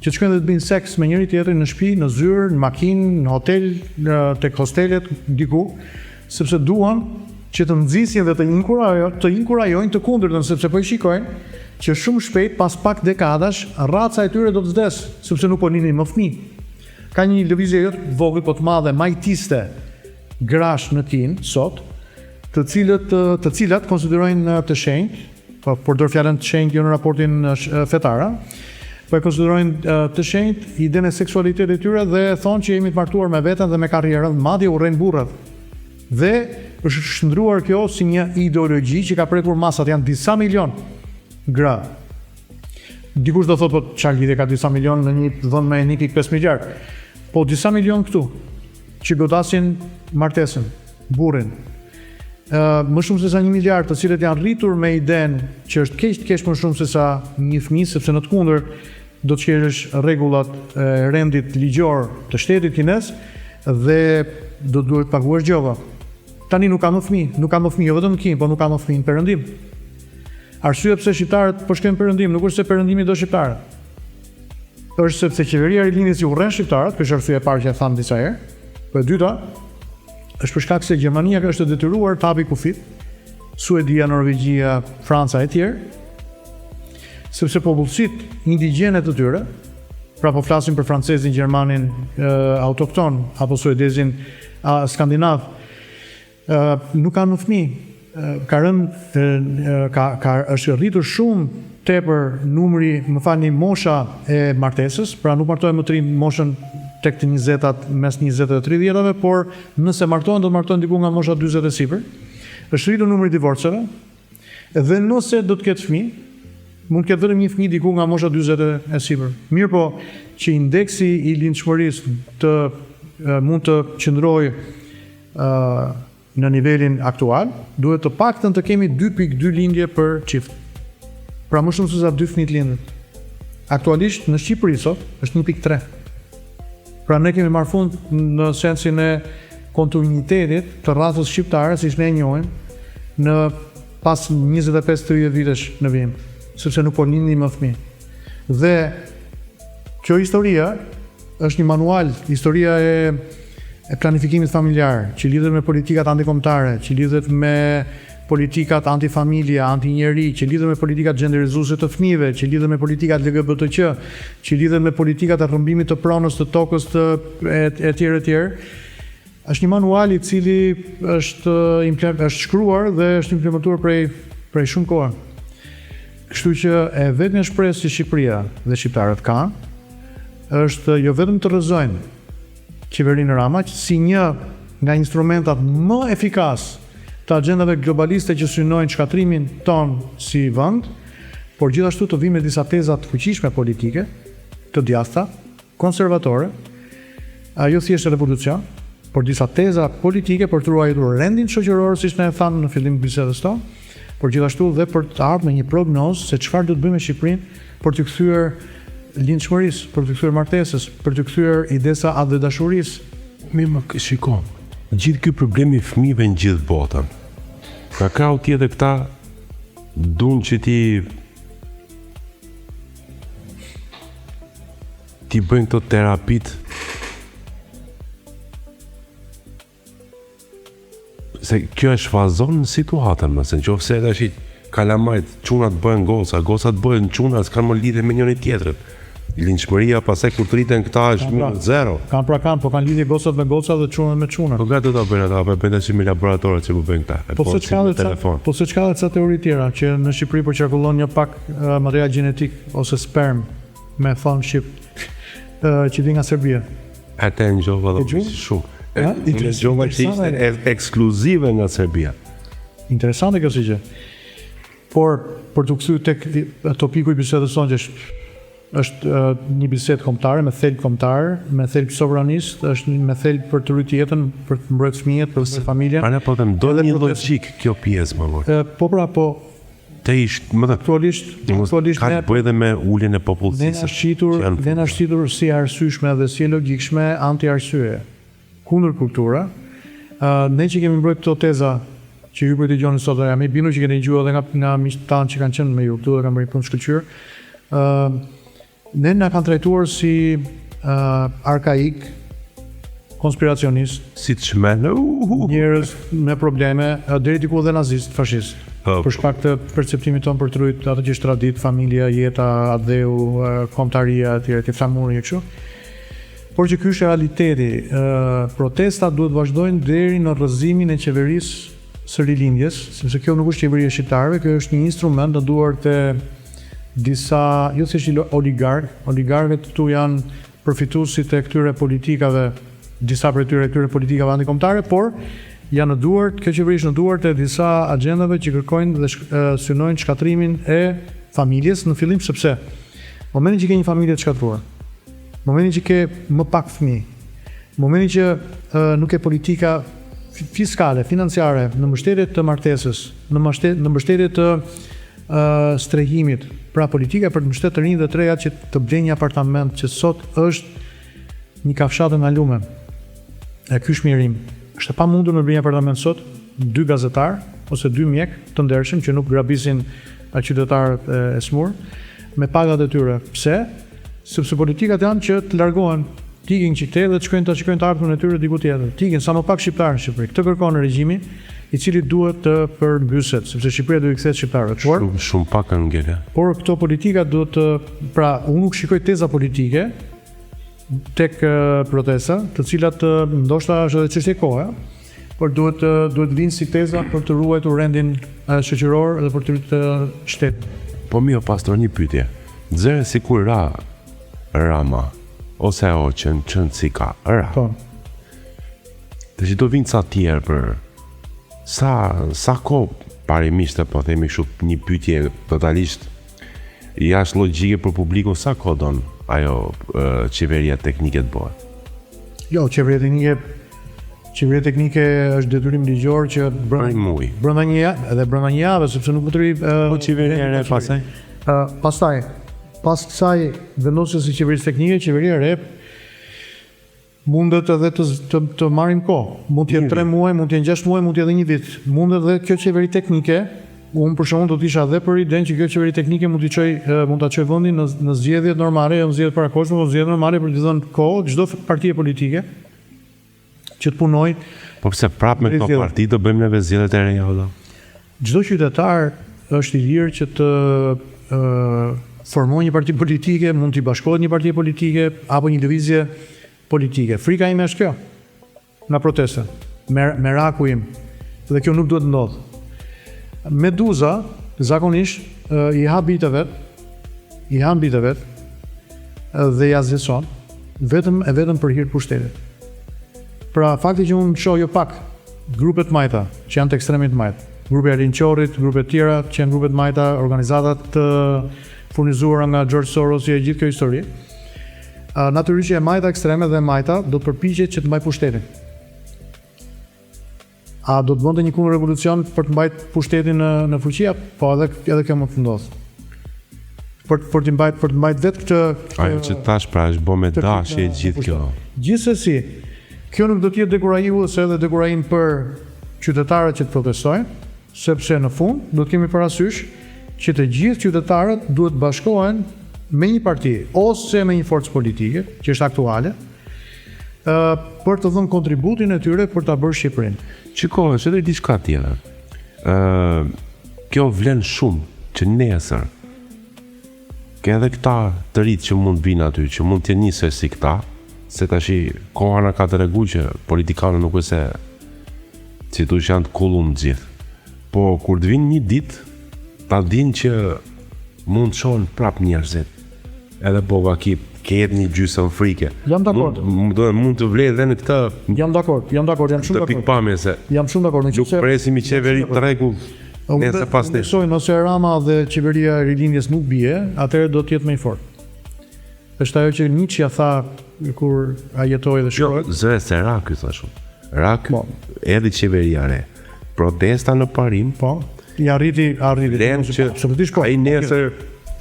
që të shkojnë dhe të bëjnë seks me njëri-tjetrin në shtëpi, në zyrë, në makinë, në hotel, në tek hostelet, diku, sepse duan që të nxisin dhe të inkurajojnë, të inkurajojnë të kundërtën, sepse po i shikojnë që shumë shpejt pas pak dekadash raca e tyre do të vdesë, sepse nuk po lindin më fëmijë. Ka një lëvizje jo të vogël, po të madhe majtiste grash në Kinë sot, të cilët të cilat konsiderojnë të shenjtë, po përdor fjalën të shenjtë jo në raportin fetar, po e konsiderojnë të shenjtë idenë e seksualitetit të tyre dhe thonë që jemi të martuar me veten dhe me karrierën, madje urrejnë burrat. Dhe është shndërruar kjo si një ideologji që ka prekur masat, janë disa milion gra. Dikush do thotë po çfarë lidhje ka disa milion në një vend me 1.5 miliard. Po disa milion këtu që godasin martesën, burrin. Ë më shumë se sa 1 miliard të cilët janë rritur me idenë që është keq të kesh më shumë se sa një fëmijë, sepse në të kundërt do të shkelësh rregullat e rendit ligjor të shtetit kinez dhe do të duhet të paguash gjoba. Tani nuk ka më fëmijë, nuk ka më fëmijë jo vetëm në Kinë, po nuk ka më fëmijë në Perëndim. Arsyeja pse shqiptarët po shkojnë në Perëndim nuk është se Perëndimi do shqiptarët. Është sepse qeveria e Rilindjes i urren shqiptarët, kjo është arsyeja e parë që e thamë disa herë. Po e dyta, është për shkak se Gjermania është e detyruar të hapi kufijtë, Suedia, Norvegjia, Franca e tjerë, sepse popullsitë indigjene të tyre, pra po flasim për francezin, gjermanin e, autokton apo suedezin a, skandinav, e, nuk kanë më fëmijë. Ka rënë ka ka është rritur shumë tepër numri, më falni, mosha e martesës, pra nuk martohen më të rinj moshën tek të njëzetat, mes 20 dhe 30-tave, por nëse martohen do të martohen diku nga mosha 40 e sipër. Është rritur numri i divorceve. Dhe nëse do të ketë fëmijë, mund të ketë vetëm një fëmijë diku nga mosha 40 e sipër. Mirëpo, që indeksi i lindshmërisë të mund të qëndrojë në nivelin aktual, duhet të paktën të kemi 2.2 lindje për çift. Pra më shumë se sa dy fëmijë të lindin. Aktualisht në Shqipëri sot është 1.3. Pra ne kemi marrë fund në sensin e kontinuitetit të racës shqiptare, siç ne e njohim, në pas 25-30 vitesh në vijim, sepse nuk po lindin më fëmijë. Dhe kjo historia Është një manual, historia e e planifikimit familjar, që lidhet me politikat antikombëtare, që lidhet me politikat antifamilje, antinjeri, që lidhen me politikat xhenderizuese të fëmijëve, që lidhen me politikat LGBTQ, që lidhen me politikat e rrëmbimit të pronës, të tokës, të e etj etj. Është një manual i cili është është shkruar dhe është implementuar prej prej shumë kohe. Kështu që e vetmja shpresë që Shqipëria dhe shqiptarët kanë është jo vetëm të rrëzojnë qeverinë Rama si një nga instrumentat më efikas të axhendave globaliste që synojnë shkatërrimin tonë si vend, por gjithashtu të vijmë me disa teza të fuqishme politike, të djathta, konservatore, jo thjesht revolucion, por disa teza politike për të ruajtur rendin shoqëror, siç ne e thamë në fillim të bisedës tonë, por gjithashtu dhe për të ardhur me një prognozë se çfarë do të bëjmë me Shqipërinë për t'i kthyer lindshmërisë, për t'i kthyer martesës, për t'i kthyer idesë së atdhedashurisë. Mirë, më shiko, gjithë ky problem i fëmijëve në gjithë botën. Nga krahu tjetër këta duan që ti T'i bëjnë këto terapitë se kjo e shfazon situatën, më se në qoftë se tash kalamajt, çunat bëhen goca, gocat bëhen çuna, s'kanë më lidhje me njëri tjetrin. Lindshmëria pastaj kur të rriten këta është pra, zero. Kanë pra kanë, po kanë lidhje gocat me goca dhe çunat me çuna. Po nga do ta bëjnë ata, apo e bëjnë tash me laboratorët që po bëjnë këta. Po, po se çka dhe ca, po se çka dhe ca teori tjera që në Shqipëri po qarkullon një pak uh, material gjenetik ose sperm me thënë shqip që vjen nga Serbia. Atë e ngjova dhe shumë. E ngjova që ishte ekskluzive nga Serbia. Interesante kjo si gjë. Por për t'u kthyer tek topiku i bisedës sonë që është është një bisedë kombëtare me thelb kombëtar, me thelb sovranist, është me thelb për të ruajtur jetën, për të mbrojtur fëmijët, për të familjen. Pra po them, do një logjikë kjo pjesë më vonë. Po pra, po Të ish, më dhe, aktualisht, aktualisht ka të bëjë edhe me uljen e popullsisë. Ne na shitur, ne na shitur si e arsyeshme dhe si e logjikshme anti-arsye, kundërkultura. Ë ne që kemi mbrojtur këto teza që ju po i dëgjoni sot dhe jam i bindur që keni dëgjuar edhe nga nga miqtë tanë që kanë qenë me ju këtu dhe kanë bërë një punë shkëlqyer. Ë Ne na kanë trajtuar si uh, arkaik, konspiracionist, si të çmendur, njerëz me probleme, deri diku edhe nazist, fashist. Po, për shkak të perceptimit tonë për të ruajtur atë që është traditë, familja, jeta, atdheu, kombëtaria etj etj, flamuri e kështu. Por që ky është realiteti, protestat duhet të vazhdojnë deri në rrëzimin e qeverisë së rilindjes, sepse kjo nuk është qeveri e shqiptarëve, kjo është një instrument në duart e disa, jo thjesht oligarkë, oligarkët këtu janë përfituesit e këtyre politikave, disa prej tyre këtyre politikave antikombëtare, por janë në duart, kjo qeveri është në duart e disa axhendave që kërkojnë dhe synojnë shkatërrimin e familjes në fillim sepse momentin që ke një familje të shkatërruar, momentin që ke më pak fëmijë, momentin që nuk ke politika fiskale, financiare në mbështetje të martesës, në mbështetje në mbështetje të strehimit, pra politika për të mbështetur të rinjtë dhe të rejat që të blejnë një apartament që sot është një kafshatë e ndalume. E ky është mjerim. Është e pamundur me blerë një apartament sot, dy gazetarë ose dy mjekë të ndershëm që nuk grabisin qytetarët e, e sëmurë me pagat e tyre. Pse? Sepse politikat janë që të largohen, të ikin që këtej dhe të shkojnë ta shikojnë të ardhmen e tyre diku tjetër. Të ikin sa më pak shqiptarë në Shqipëri. Këtë kërkon regjimi, i cili duhet të përmbyset, sepse Shqipëria duhet t'i kthehet shqiptarëve. Por shumë shumë pak kanë ngelë. Por këto politika duhet të, pra, unë nuk shikoj teza politike tek protesta, të cilat ndoshta është edhe çështje kohe, por duhet duhet të vinë si teza për të ruajtur rendin shoqëror dhe për të ruajtur shtetin. Po mirë pastor një pyetje. Zëre sikur ra Rama ose e hoqën çën si ka ra. Po. Tash do vinë ca tjerë për sa sa kohë parimisht po themi kështu një pyetje totalisht jashtë logjike për publikun sa kohë don ajo qeveria teknike të bëhet? Jo, qeveria teknike qeveria teknike është detyrim ligjor që brenda një muaji. Brenda një javë, edhe brenda një jave, sepse nuk mund të rri Po qeveria e re pastaj? Ë, pastaj, pas kësaj vendosjes së qeverisë teknike, qeveria e re Mundet edhe të të të marrim kohë. Mund të jetë 3 muaj, mund të jenë 6 muaj, mund të jetë edhe një vit. Mundet edhe kjo qeveri teknike, unë për shembull do të isha edhe për idenë që kjo qeveri teknike mund t'i çojë mund ta çojë vendin në në zgjedhjet normale, jo në zgjedhje të parakohshme, por zgjedhje normale për t'i dhënë kohë çdo partie politike që të punojë. Po pse prapë me këto parti do bëjmë neve zgjedhjet e reja o vëlla? Çdo qytetar është i lirë që të ë formojë një parti politike, mund t'i bashkohet një partie politike apo një lëvizje politike. Frika ime është kjo nga protesta. Mer meraku im. Dhe kjo nuk duhet të ndodhë. Meduza zakonisht i ha bijtë e vet, i ha bijtë e vet dhe i asgjëson vetëm e vetëm për hir të pushtetit. Pra fakti që unë shoh jo pak grupe të majta që janë të ekstremit të majtë, grupi Arlind Qorrit, grupe të tjera që janë grupe të majta, organizata të furnizuara nga George Soros e gjithë kjo histori. Natyrisht që e majta ekstreme dhe e majta do të përpiqet që të mbajë pushtetin. A do të bënte një kundërrevolucion për të mbajt pushtetin në në fuqi? Po edhe edhe kjo mund të ndodhë. Për për të mbajt për të mbajt vetë këtë, këtë Ajo që thash pra është bë me dashje e gjithë kjo. Gjithsesi, kjo nuk do të jetë dekurajuese edhe dekurajim për qytetarët që të protestojnë, sepse në fund do të kemi parasysh që të gjithë qytetarët duhet të bashkohen me një parti ose me një forcë politike që është aktuale, për të dhënë kontributin e tyre për ta bërë Shqipërinë. Shiko, është edhe diçka tjetër. Ë, kjo vlen shumë që nesër ke edhe këta të rinjtë që mund të vinë aty, që mund të jenë njësoj si këta, se tashi koha na ka tregu që politikanët nuk është se si thush janë të kullum të gjithë. Po kur të vinë një ditë, ta dinë që mund të çohen prap njerëzit. Edhe po vaki ketë një gjysëm frike. Jam dakord. Mund do mund të vlejë edhe në këtë Jam dakord, jam dakord, jam shumë dakord. Pikëpamje se Jam shumë dakord, në qoftë se presim një qeveri të rregullt nesër pas nesër. Besoj nëse Rama dhe qeveria e Rilindjes nuk bie, atëherë do të jetë më i fortë. Është ajo që Nietzsche tha kur ai jetoi dhe shkroi. Jo, zëre se ra ky thash unë. Ra ky, po. Edhe qeveria re. Protesta në parim. Po. I arriti, arriti. Len që absolutisht po. Ai nesër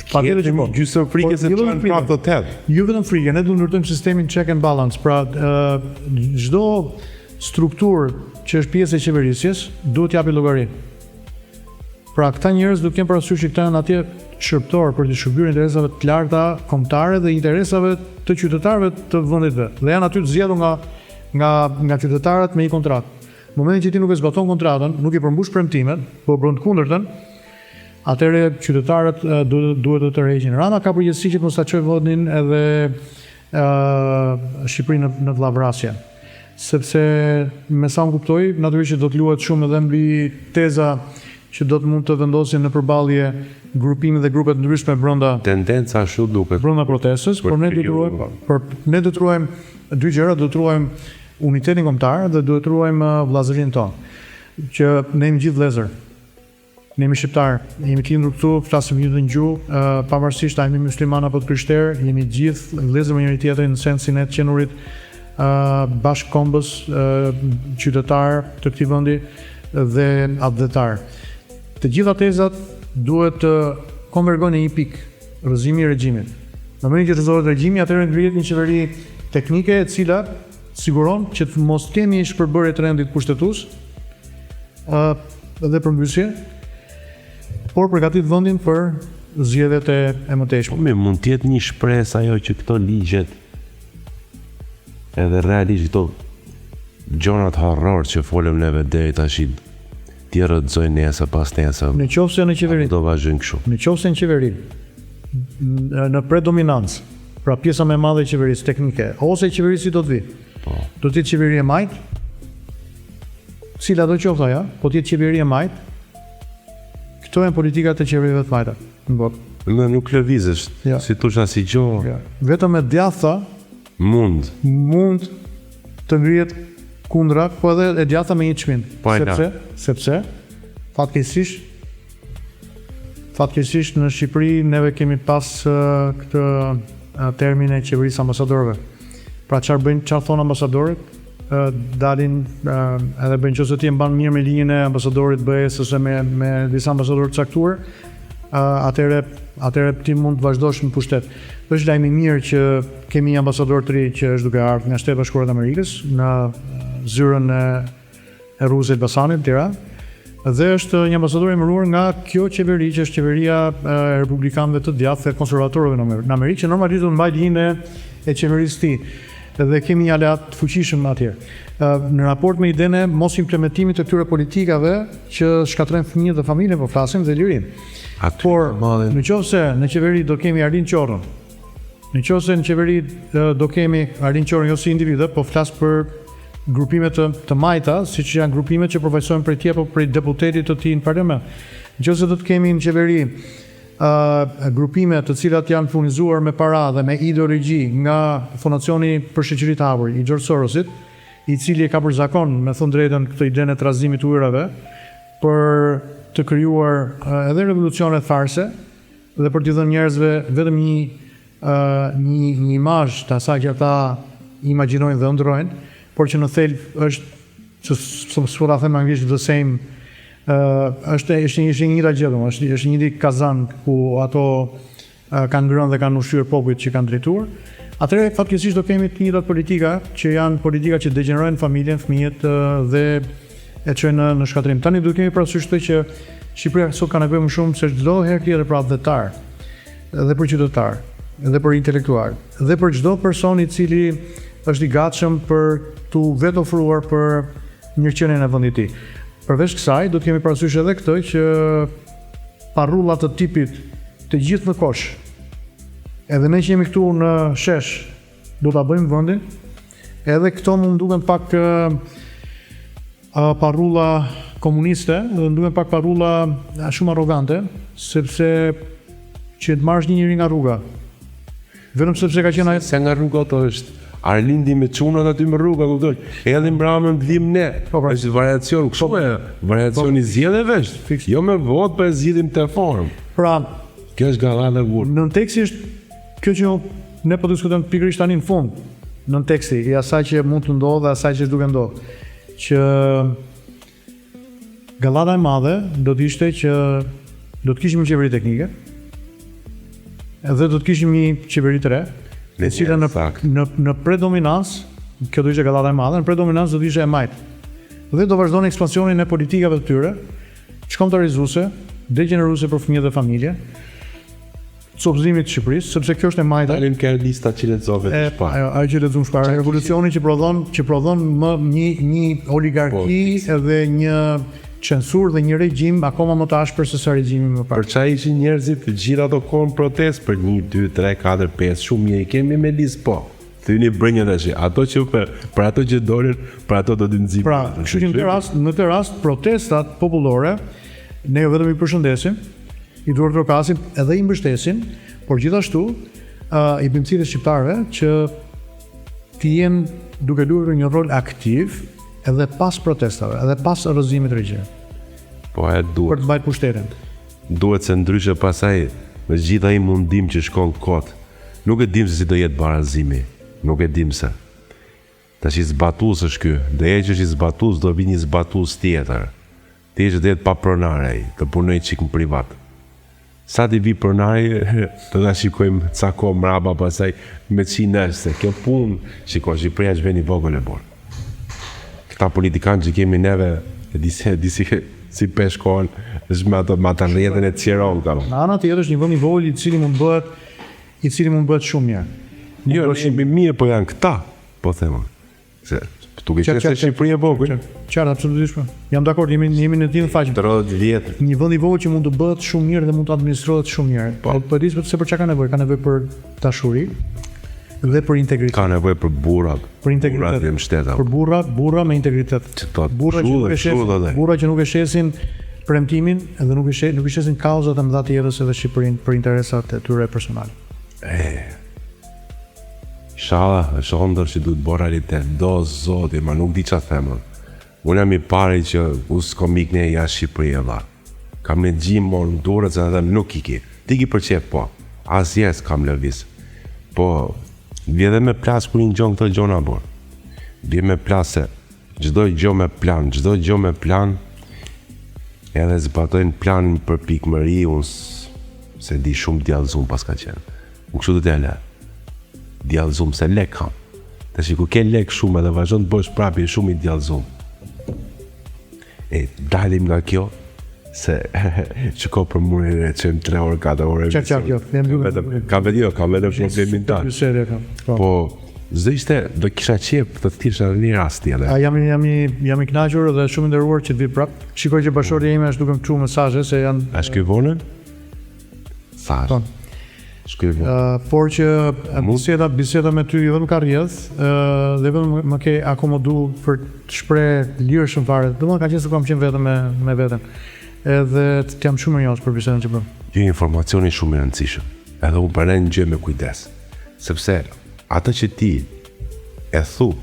Patjetër që po. Gjysmë frike se po, çon prapë të tet. Jo vetëm frike, ne duhet ndërtojmë sistemin check and balance. Pra, çdo strukturë që është pjesë e qeverisjes duhet të japi llogari. Pra, këta njerëz duhet të kenë parasysh që këta janë atje shërbëtor për të shërbyer interesave të larta kombëtare dhe interesave të qytetarëve të vendit vet. Dhe janë aty të zgjedhur nga nga nga qytetarët me një kontratë. Në momentin që ti nuk e zbaton kontratën, nuk i përmbush premtimet, po bën të kundërtën, atëherë qytetarët duhet duhet të tërheqin. Rama ka përgjegjësi që të mos ta çojë vendin edhe ë Shqipërinë në, në vllavrasje. Sepse me sa unë kuptoj, natyrisht që do të luhet shumë edhe mbi teza që do të mund të vendosin në përballje grupime dhe grupe të ndryshme brenda Tendenca ashtu duket. Brenda protestës, por ne duhet të ruajmë, por ne duhet të ruajmë dy gjëra, duhet të ruajmë unitetin kombëtar dhe duhet të ruajmë vëllazërinë tonë. Që ne jemi gjithë vëllezër. Ne jemi shqiptarë, jemi të lindur këtu, flasim të njëjtën gjuhë, pavarësisht a jemi myslimanë apo të krishterë, jemi të gjithë vëllezër me njëri-tjetrin në sensin e të qenurit bashkëkombës, qytetarë të këtij vendi dhe atdhetarë. Të gjitha tezat duhet të konvergojnë në një pikë, rrëzimi i regjimit. Në momentin që rrëzohet regjimi, atëherë ngrihet një qeveri teknike e cila siguron që të mos kemi shpërbërje të rendit kushtetues, ë dhe përmbysje, por përgatit vendin për zgjedhjet e, e mëtejshme. Po mirë, mund të jetë një shpresë ajo që këto ligjet edhe realisht këto gjonat horror që folëm neve deri tash t'i rrëzojnë nesër pas nesër. Në qoftë se në qeveri do vazhdojnë kështu. Në qoftë se në qeveri në predominancë, pra pjesa më e madhe e qeverisë teknike ose e qeverisë që do të vijë. Po. Do të jetë qeveri e majtë, cila do qoftë ajo, po të jetë qeveri e majtë. Këto janë politikat e qeverive të majta në botë. Në nuk lëvizësh, ja. si thush asnjë gjë. Ja. Vetëm e djathta mund mund të ngrihet kundra, po edhe e djathta me një çmim. Po, sepse sepse fatkeqësisht fatkeqësisht në Shqipëri neve kemi pas uh, këtë uh, termin e qeverisë ambasadorëve. Pra çfarë bëjnë, çfarë thonë ambasadorët? Dalin edhe bëjnë nëse ti e mban mirë me linjën e ambasadorit të BE-së ose me me disa ambasadorë të caktuar, atëherë atëherë ti mund të vazhdosh në pushtet. Është lajm i mirë që kemi një ambasador të ri që është duke ardhur nga Shtetet e Bashkuara të Amerikës në zyrën e e rrugës së Elbasanit në Tiranë. Dhe është një ambasador i emëruar nga kjo qeveri që është qeveria e republikanëve të djathtë dhe konservatorëve në Amerikë, që normalisht do të mbajë linjën e qeverisë së tij. Dhe kemi një aleat të fuqishëm atje. Në raport me idenë e mos implementimit të këtyre politikave që shkatërrojnë fëmijët dhe familjen, po flasim dhe lirinë. Por, në qoftë se në qeveri do kemi Arlind Qorrën, në qoftë se në qeveri do kemi Arlind Qorrën jo si individ, po flas për grupime të, të majta, siç janë grupimet që përfaqësohen prej tij apo prej deputetit të tij në parlament. Në qoftë se do të kemi në qeveri uh, grupime të cilat janë furnizuar me para dhe me ideologji nga Fondacioni për Shoqëri të Hapur i George Sorosit, i cili e ka për zakon, me thënë drejtën, këtë idenë e trazimit të ujërave, për të krijuar edhe revolucione farse dhe për t'i dhënë njerëzve vetëm një një një imazh të asaj që ata imagjinojnë dhe ëndërrojnë, por që në thelb është që s'po ta them anglisht the same është është një është e njëjta gjë domethënë është është i njëjti kazan ku ato kanë ngrënë dhe kanë ushqyer popujt që kanë drejtuar. Atëherë fatkeqësisht do kemi të njëjtat politika që janë politika që degjenerojnë familjen, fëmijët dhe e çojnë në, në shkatërrim. Tani duhet kemi parasysh këtë që Shqipëria sot ka nevojë më shumë se çdo herë tjetër për atdhetar dhe për qytetar dhe për intelektual dhe për çdo person i cili është i gatshëm për t'u vetofruar për mirëqenien e vendit të tij. Përveç kësaj, do të kemi parasysh edhe këtë që parrulla të tipit të gjithë në kosh. Edhe ne që jemi këtu në shesh, do ta bëjmë vendin. Edhe këto më duken pak uh, parrulla komuniste dhe më duken pak parrulla shumë arrogante, sepse që të marrësh një njeri nga rruga, Vetëm sepse ka qenë ai. Se nga rruga ato është Arlindi me çunat aty në rrugë, kupton? Hedhim Ramën, vlim ne. Po, pra. Është variacion, kështu po, e, variacion i po. zgjedhjeve është. Fiks. Jo me votë, po e zgjidhim të formë. Pra, kjo është gallata e burrë. Nënteksti është kjo që ne po diskutojmë pikërisht tani në fund. Nënteksti i asaj që mund të ndodhë dhe asaj që është duke ndodhur. Që Gallata e madhe do të ishte që do të kishim një qeveri teknike dhe do të kishim një qeveri të re, e cila në në në predominancë, kjo do ishte gallata e madhe, në predominancë do të ishte e majtë. Dhe do vazhdonin ekspansionin e politikave të tyre, çkombëtarizuese, degjeneruese për fëmijët dhe familje, copëzimit të Shqipërisë, sepse kjo është e majta. Dalim ke lista që lexove ti parë. Ajo, ajo që lexuam parë, revolucioni që prodhon, që prodhon më një një oligarki po, edhe një censurë dhe një regjim akoma më të ashpër se sa regjimi më parë. Për çfarë ishin njerëzit të gjithë ato kohë në protestë për 1 2 3 4 5 shumë mirë i kemi me listë po. Thyni brënjën tash, ato që për, për ato që dolën, për ato do t'i nxijmë. Pra, kështu që në këtë rast, në këtë rast protestat popullore ne jo vetëm i përshëndesim, i duartrokasim edhe i mbështesim, por gjithashtu uh, i bëjmë thirrje shqiptarëve që të jenë duke luajtur një rol aktiv edhe pas protestave, edhe pas rrëzimit të regjimit. Po e duhet. Për të mbajtur pushtetin. Duhet se ndryshe pasaj me gjithë ai mundim që shkon kot, nuk e dim se si do jetë barazimi, nuk e dim se. Tash i zbatues është ky, do jetë që është i zbatues, do vi një zbatues tjetër. Ti që do jetë pa pronar ai, të punoj çik në privat. Sa t'i vi pronari, do ta shikojmë ca kohë mrapa pasaj me çi është se kjo punë, shiko, Shqipëria është vend i vogël e burrë. Këta politikanë që kemi neve, e di se e di si si peshkon, është me ato me atë rrjetën e çiron ka. Në ana tjetër është një vend i vogël i cili mund bëhet i cili mund bëhet shumë mirë. Jo, ne mirë po janë këta, po them unë. Se duke qenë se Shqipëria e vogël. Qartë, absolutisht po. Jam dakord, jemi jemi në të njëjtën faqe. 30 vjet. Një vend i vogël që mund të bëhet shumë mirë dhe mund të administrohet shumë mirë. Po, po di se për çka ka nevojë, ka nevojë për dashuri dhe për integritet. Ka nevojë për burra, për integritet. Burra mbështeta. Për burra, burra me integritet. Që thotë, burra që nuk e shesin, burra që nuk e shesin premtimin dhe nuk e shesin, nuk i shesin kauzat e mëdha të jetës edhe Shqipërinë për interesat e tyre personale. E. Ishalla, është ëndërr që duhet bërë realitet. Do zoti, ma nuk di çfarë them unë. Unë jam i pari që u s'kom ik ne jashtë Shqipërie vlla. Kam në gjim mor në durrës edhe them nuk iki. Ti ki për qef po. Asnjëherë s'kam lëviz. Po vje dhe me plas kur i ngjon këto gjona burr. Vje me plas se çdo gjë me plan, çdo gjë me plan. Edhe zbatojnë planin për pikmëri, unë se di shumë djallëzum paska qenë. Unë kështu do t'ja lë. Djallëzum se lek kam. Tash kur ke lek shumë edhe vazhdon të bësh prapë je shumë i djallëzum. E dalim nga kjo se që ko për murin e çojmë 3 orë, 4 orë. Qartë, qartë, jo, ne mbyllim. Vetëm, ka vetëm, jo, ka vetëm problemin tan. Po, po. S'do ishte, do kisha qejf të të kisha edhe një rast tjetër. A jam jam i jam i kënaqur dhe shumë i nderuar që të vi prap. Shikoj që bashkëshortja ime është duke më çuar mesazhe se janë A është ky vonë? Sa Po. është? Është ky vonë. Ë, por që biseda biseda me ty jo vetëm ka rrjedh, ë dhe vetëm më- më ke akomodu për të shpreh lirshëm fare. Domethënë ka qenë se kam qenë vetëm me me veten. Edhe të jam shumë mirënjohës për bisedën që bëm. Një informacioni shumë i rëndësishëm. Edhe unë pranoj një gjë me kujdes, sepse atë që ti e thu,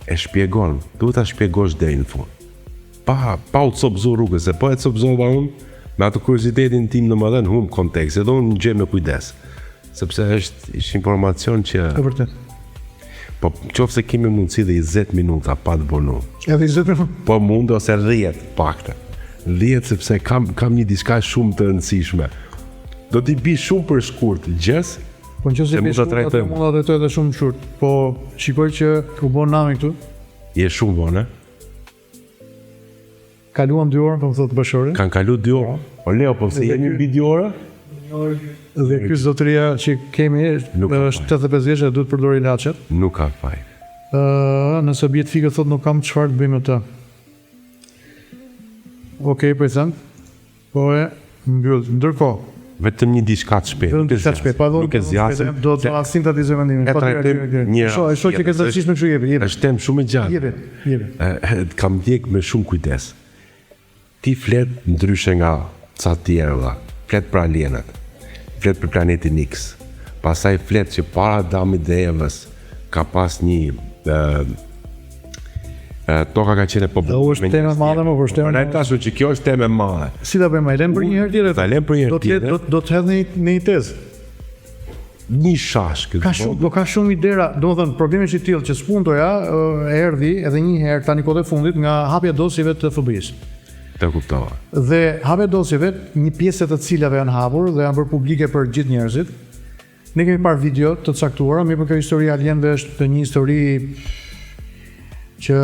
e shpjegon, duhet ta shpjegosh deri në fund. Pa pa u copëzu rrugës, se po e copëzova unë me atë kuriozitetin tim domethënë humb kontekst, edhe unë gjë me kujdes. Sepse është është informacion që E vërtet. po qoftë se kemi mundësi dhe 20 minuta pa të vonu. Edhe 20 minuta. Po mund ose 10 paktë. 10 sepse kam kam një diçka shumë të rëndësishme. Do t'i bi shumë për shkurt gjës, Po nëse Se mund ta trajtojmë. Mund ta trajtoj edhe shumë shkurt. Po shikoj që u bën nami këtu. je shumë vonë, e? Kaluam 2 orë, po më thotë bashori. Kanë kalu 2 orë. O Leo, po pse jemi mbi 2 orë? Dhe ky zotëria që kemi Nuk ka është 85 vjeç dhe duhet përdori ilaçet. Nuk ka faj. Ë, nëse bie të fikët thotë nuk kam çfarë të bëj me të. Okej, po i them. Po e mbyll. Ndërkohë, Vetëm një diçka të shpejtë. vetëm Nuk e diçka të shpejtë, pa zgjasim. Nuk e zgjasim. Do të sintetizoj mendimin. E Po, direkt, trajtojmë direkt, direkt. një Shoh, e shoh që ke tjetër. zësishme kështu jepi, jepi. Është temë shumë e gjatë. Jepi, jepi. E, e, të kam ndjek me shumë kujdes. Ti flet ndryshe nga ca të tjerë vëlla. Flet për alienat. Flet për planetin X. Pastaj flet që para Adamit dhe Evës ka pas një ë ë, toka ka qenë e populluar. Dhe është temë e madhe, më, por është temë e Ne madhe. tashmë që kjo është temë e madhe. Si ta bëjmë, e lëm për një herë tjetër? Ta lëm për një herë Do të jetë- tjetër. Do do të hedh në në një tezë. Një shashkë. Ka shumë, do ka shumë idera, domethënë problemi është i tillë që spuntoja ë, erdhi edhe një herë tani kohët e fundit nga hapja e dosjeve të FBI-s. Të kuptova. Dhe hapja e dosjeve, një pjesë e të cilave janë hapur dhe janë bërë publike për gjithë njerëzit. Ne kemi parë video të caktuara, mirë po kjo histori e alienëve është një histori që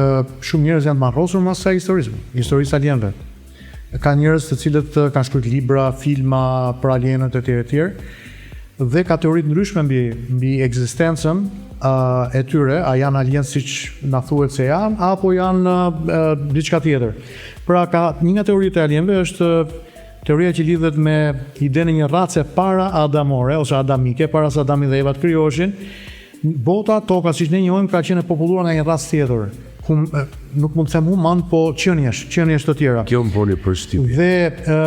shumë njerëz janë marrosur mas kësaj historisë, historisë alienëve. Ka njerëz të cilët eh, kanë shkruar libra, filma për alienët etj etj. Dhe ka teori të ndryshme mbi mbi ekzistencën uh, e tyre, a janë alien siç na thuhet se janë apo janë uh, diçka tjetër. Pra ka një nga teoritë e alienëve është teoria që lidhet me idenë e një race para adamore ose adamike, para se Adami dhe Eva të krijoheshin, bota, toka siç ne njohim ka qenë e populluar nga një racë tjetër. Hum, e, nuk mund të them human, po qeniesh, qeniesh të tjera. Kjo më bëri përshtypje. Dhe e,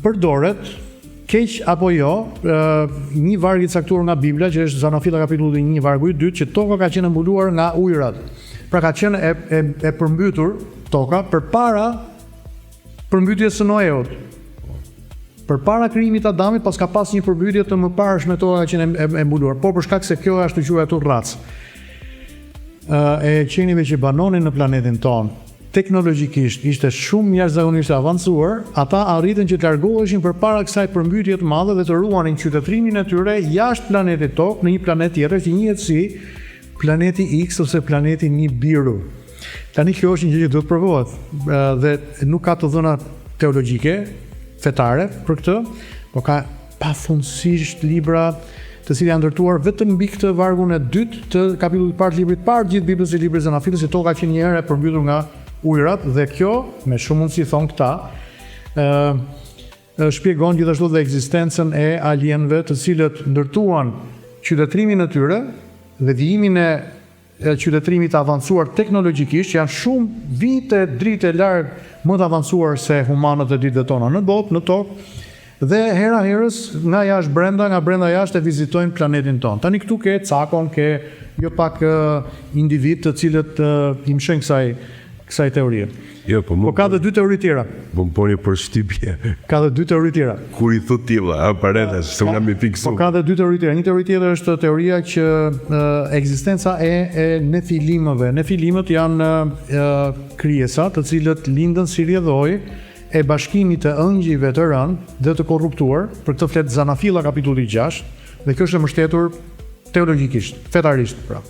përdoret keq apo jo, e, një varg i caktuar nga Bibla që është Zanafilla kapitulli 1 vargu i dytë që toka ka qenë e mbuluar nga ujërat. Pra ka qenë e, e, e përmbytur toka përpara përmbytjes së Noeut. Përpara krijimit të Adamit pas ka pas një përmbytje të mëparshme toka ka qenë e, e, e mbuluar, por për shkak se kjo është quajtur racë ë, e qenieve që banonin në planetin tonë, teknologjikisht ishte shumë jashtëzakonisht e avancuar, ata arritën që të largoheshin përpara kësaj përmbytje të madhe dhe të ruanin qytetërimin e tyre jashtë planetit Tokë në një planet tjetër që njihet si planeti X ose planeti Nibiru. Tani kjo është një gjë që duhet provohet ë, dhe nuk ka të dhëna teologjike, fetare për këtë, po ka pafundësisht libra të cilët janë ndërtuar vetëm mbi këtë vargun e dytë të kapitullit të parë të librit të parë gjithë Biblës i librit Zanafillës, se toka që një herë e përmbytur nga ujërat dhe kjo me shumë mundësi thon këta, ë ë, shpjegon gjithashtu dhe ekzistencën e alienëve të cilët ndërtuan qytetërimin e tyre dhe vijimin e e qytetërimit të avancuar teknologjikisht, që janë shumë vite dritë e larg më të avancuar se humanët e ditëve tona në botë, në tokë, dhe hera herës nga jashtë brenda, nga brenda jashtë e vizitojnë planetin tonë. Tani këtu ke cakon, ke jo pak ë, individ të cilët ë, i mshojnë kësaj kësaj teorie. Jo, po Po më ka dhe dy teori tjera. po më bëri përshtypje. Ka dhe dy teori tjera. Kur i thot ti vlla, a parentesh, se unë jam i fiksu. Po ka dhe dy teori tjera. Një teori tjetër është teoria që e, ekzistenca e, e nefilimëve. Nefilimët janë e, krijesa të cilët lindën si rrjedhojë e bashkimit të ëngjëjve të rënë dhe të korruptuar, për këtë flet Zanafilla kapitulli 6, dhe kjo është e mbështetur teologjikisht, fetarisht pra.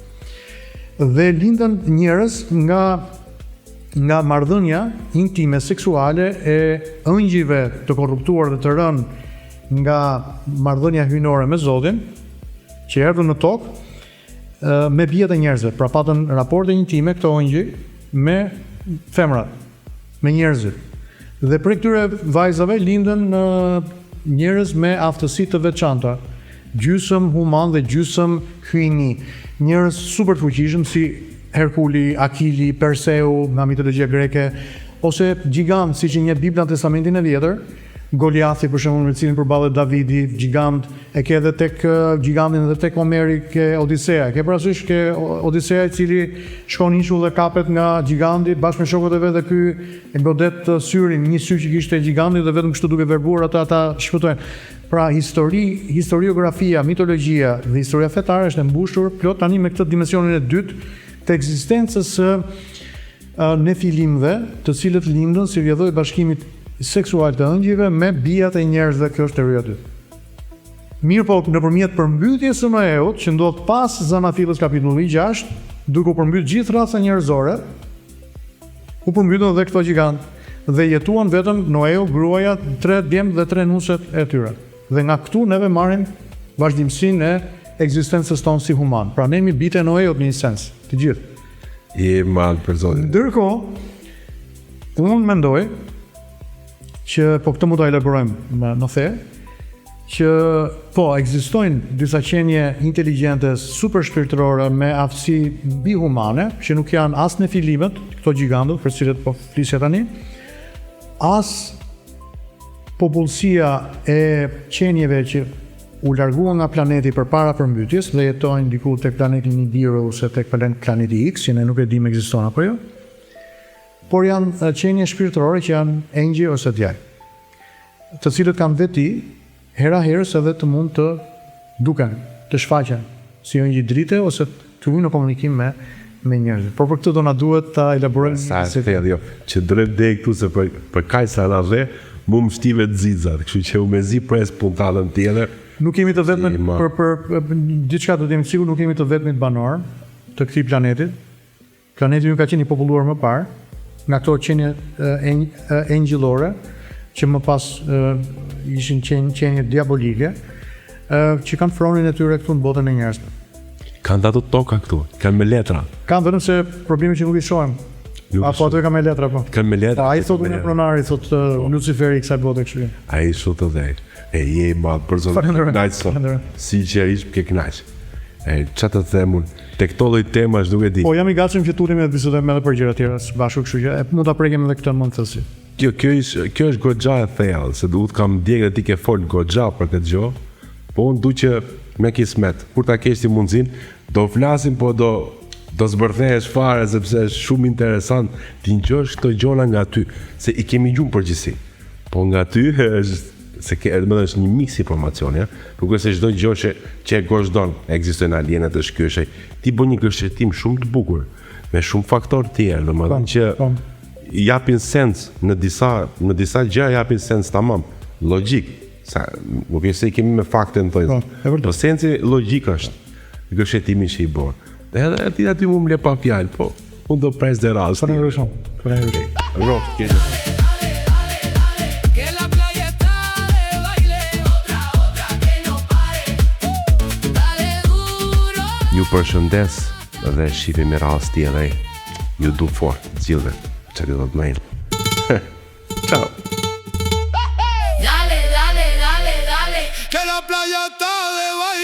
Dhe lindën njerëz nga nga marrëdhënia intime seksuale e ëngjëjve të korruptuar dhe të rënë nga marrëdhënia hyjnore me Zotin, që erdhën në tokë me bijat e njerëzve, pra patën raporte intime këto engjëj me femrat, me njerëzit. Dhe prej këtyre vajzave lindën njerëz me aftësi të veçanta, gjysëm human dhe gjysëm hyjni, njerëz super të fuqishëm si Herkuli, Akili, Perseu nga mitologjia greke, ose gjigant siç i njeh Bibla në Testamentin e Vjetër, Goliathi për shembull me të cilin përballet Davidi, gjigant, e ke edhe tek gjigantin edhe tek Homeri ke Odisea, e ke parasysh ke Odisea i cili shkon në ishull dhe kapet nga gjiganti bashkë me shokët e vet dhe ky e godet syrin, një sy që kishte gjiganti dhe vetëm kështu duke verbuar ata ata shpëtojnë. Pra histori, historiografia, mitologjia dhe historia fetare është e mbushur plot tani me këtë dimensionin e dytë të ekzistencës së Nefilimëve, të cilët lindën si rrjedhojë e bashkimit seksual të ëngjëjve me bijat e njerëzve, kjo është teoria e dytë. Mirëpo, nëpërmjet përmbytjes së Noeut, që ndodh pas Zanafillës kapitulli 6, duke u përmbyt gjithë raca njerëzore, u përmbytën dhe këto gjigantë dhe jetuan vetëm Noeu, gruaja, tre djemtë dhe tre nuset e tyre. Dhe nga këtu neve marrim vazhdimësinë e ekzistencës tonë si human. Pra ne jemi bijtë e Noeut në një sens, të gjithë. I madh për zotin. Ndërkohë, unë mendoj që po këtë mund ta elaborojmë më në thellë, që po ekzistojnë disa qenie inteligjente super shpirtërore me aftësi mbihumane, që nuk janë as nefilimet, këto gjigantët për të cilët po flisja tani, as popullsia e qenieve që u larguan nga planeti përpara përmbytjes dhe jetojnë diku tek planeti Nibiru ose tek planeti X, që ne nuk e dimë ekziston apo jo. Por janë qenie shpirtërore që janë engjëj ose djaj, të cilët kanë veti hera herës edhe të mund të duken, të shfaqen si engjëj drite ose të hyjnë në komunikim me me njerëzit. Por për këtë do na duhet ta elaborojmë Sa e thellë, jo, qëndrojmë deri këtu se për për kaq sa na dhe, mu më shtive të xixat, kështu që unë mezi pres puntatën tjetër. Nuk jemi të vetmit për për diçka do të jemi të sigurt, nuk jemi të vetmit banorë të këtij planetit. Planeti ynë ka qenë i populluar më parë nga këto qenie engjëllore që më pas ishin qenie, qenie diabolike, që kanë fronin e tyre këtu në botën e njerëzve. Kanë ato toka këtu, kanë me letra. Kanë vetëm se problemi që nuk i shohim. Apo ato e kanë me letra po. Kanë me letra. Po ai thotë unë pronari thotë po. Luciferi i kësaj bote kështu. Ai thotë dhe. E je i madh për zotin. Faleminderit. Sinqerisht më ke kënaq. E ça të them unë, te këto lloj temash nuk e di. Po jam i gatshëm që të ulemi dhe të bisedojmë edhe për gjëra të tjera së bashku, kështu që e mund ta prekim edhe këtë më në thellësi. Kjo kjo ish kjo është goxha e thellë, se unë të kam ndjekë dhe ti ke fol goxha për këtë gjë, po unë du që me kismet, kur ta kesh ti mundësinë, do flasim po do do zbërthehesh fare sepse është shumë interesant t'i ngjosh këto gjona nga ty, se i kemi ngju në përgjithësi. Po nga ty është se ke, domethënë është një miks informacioni, ëh. Nuk është se çdo gjë që që e gozhdon, ekzistojnë alienët është ky është ai. Ti bën një gërshetim shumë të bukur me shumë faktorë të tjerë, domethënë që po. japin sens në disa në disa gjëra japin sens tamam, logjik. Sa nuk është se i kemi me fakte në thonjëza. Po, po sensi logjik është gërshetimi që i bën. Dhe edhe ti aty mu më le pa fjalë, po unë do pres dhe rast. Faleminderit shumë. Faleminderit. Rroftë, keq. Ju përshëndes dhe shifemi radhës tjetër. Ju du fort, gjithëve. Që të do të mëjnë. Ciao. Dale, dale, dale, dale. Que la playa está de baile.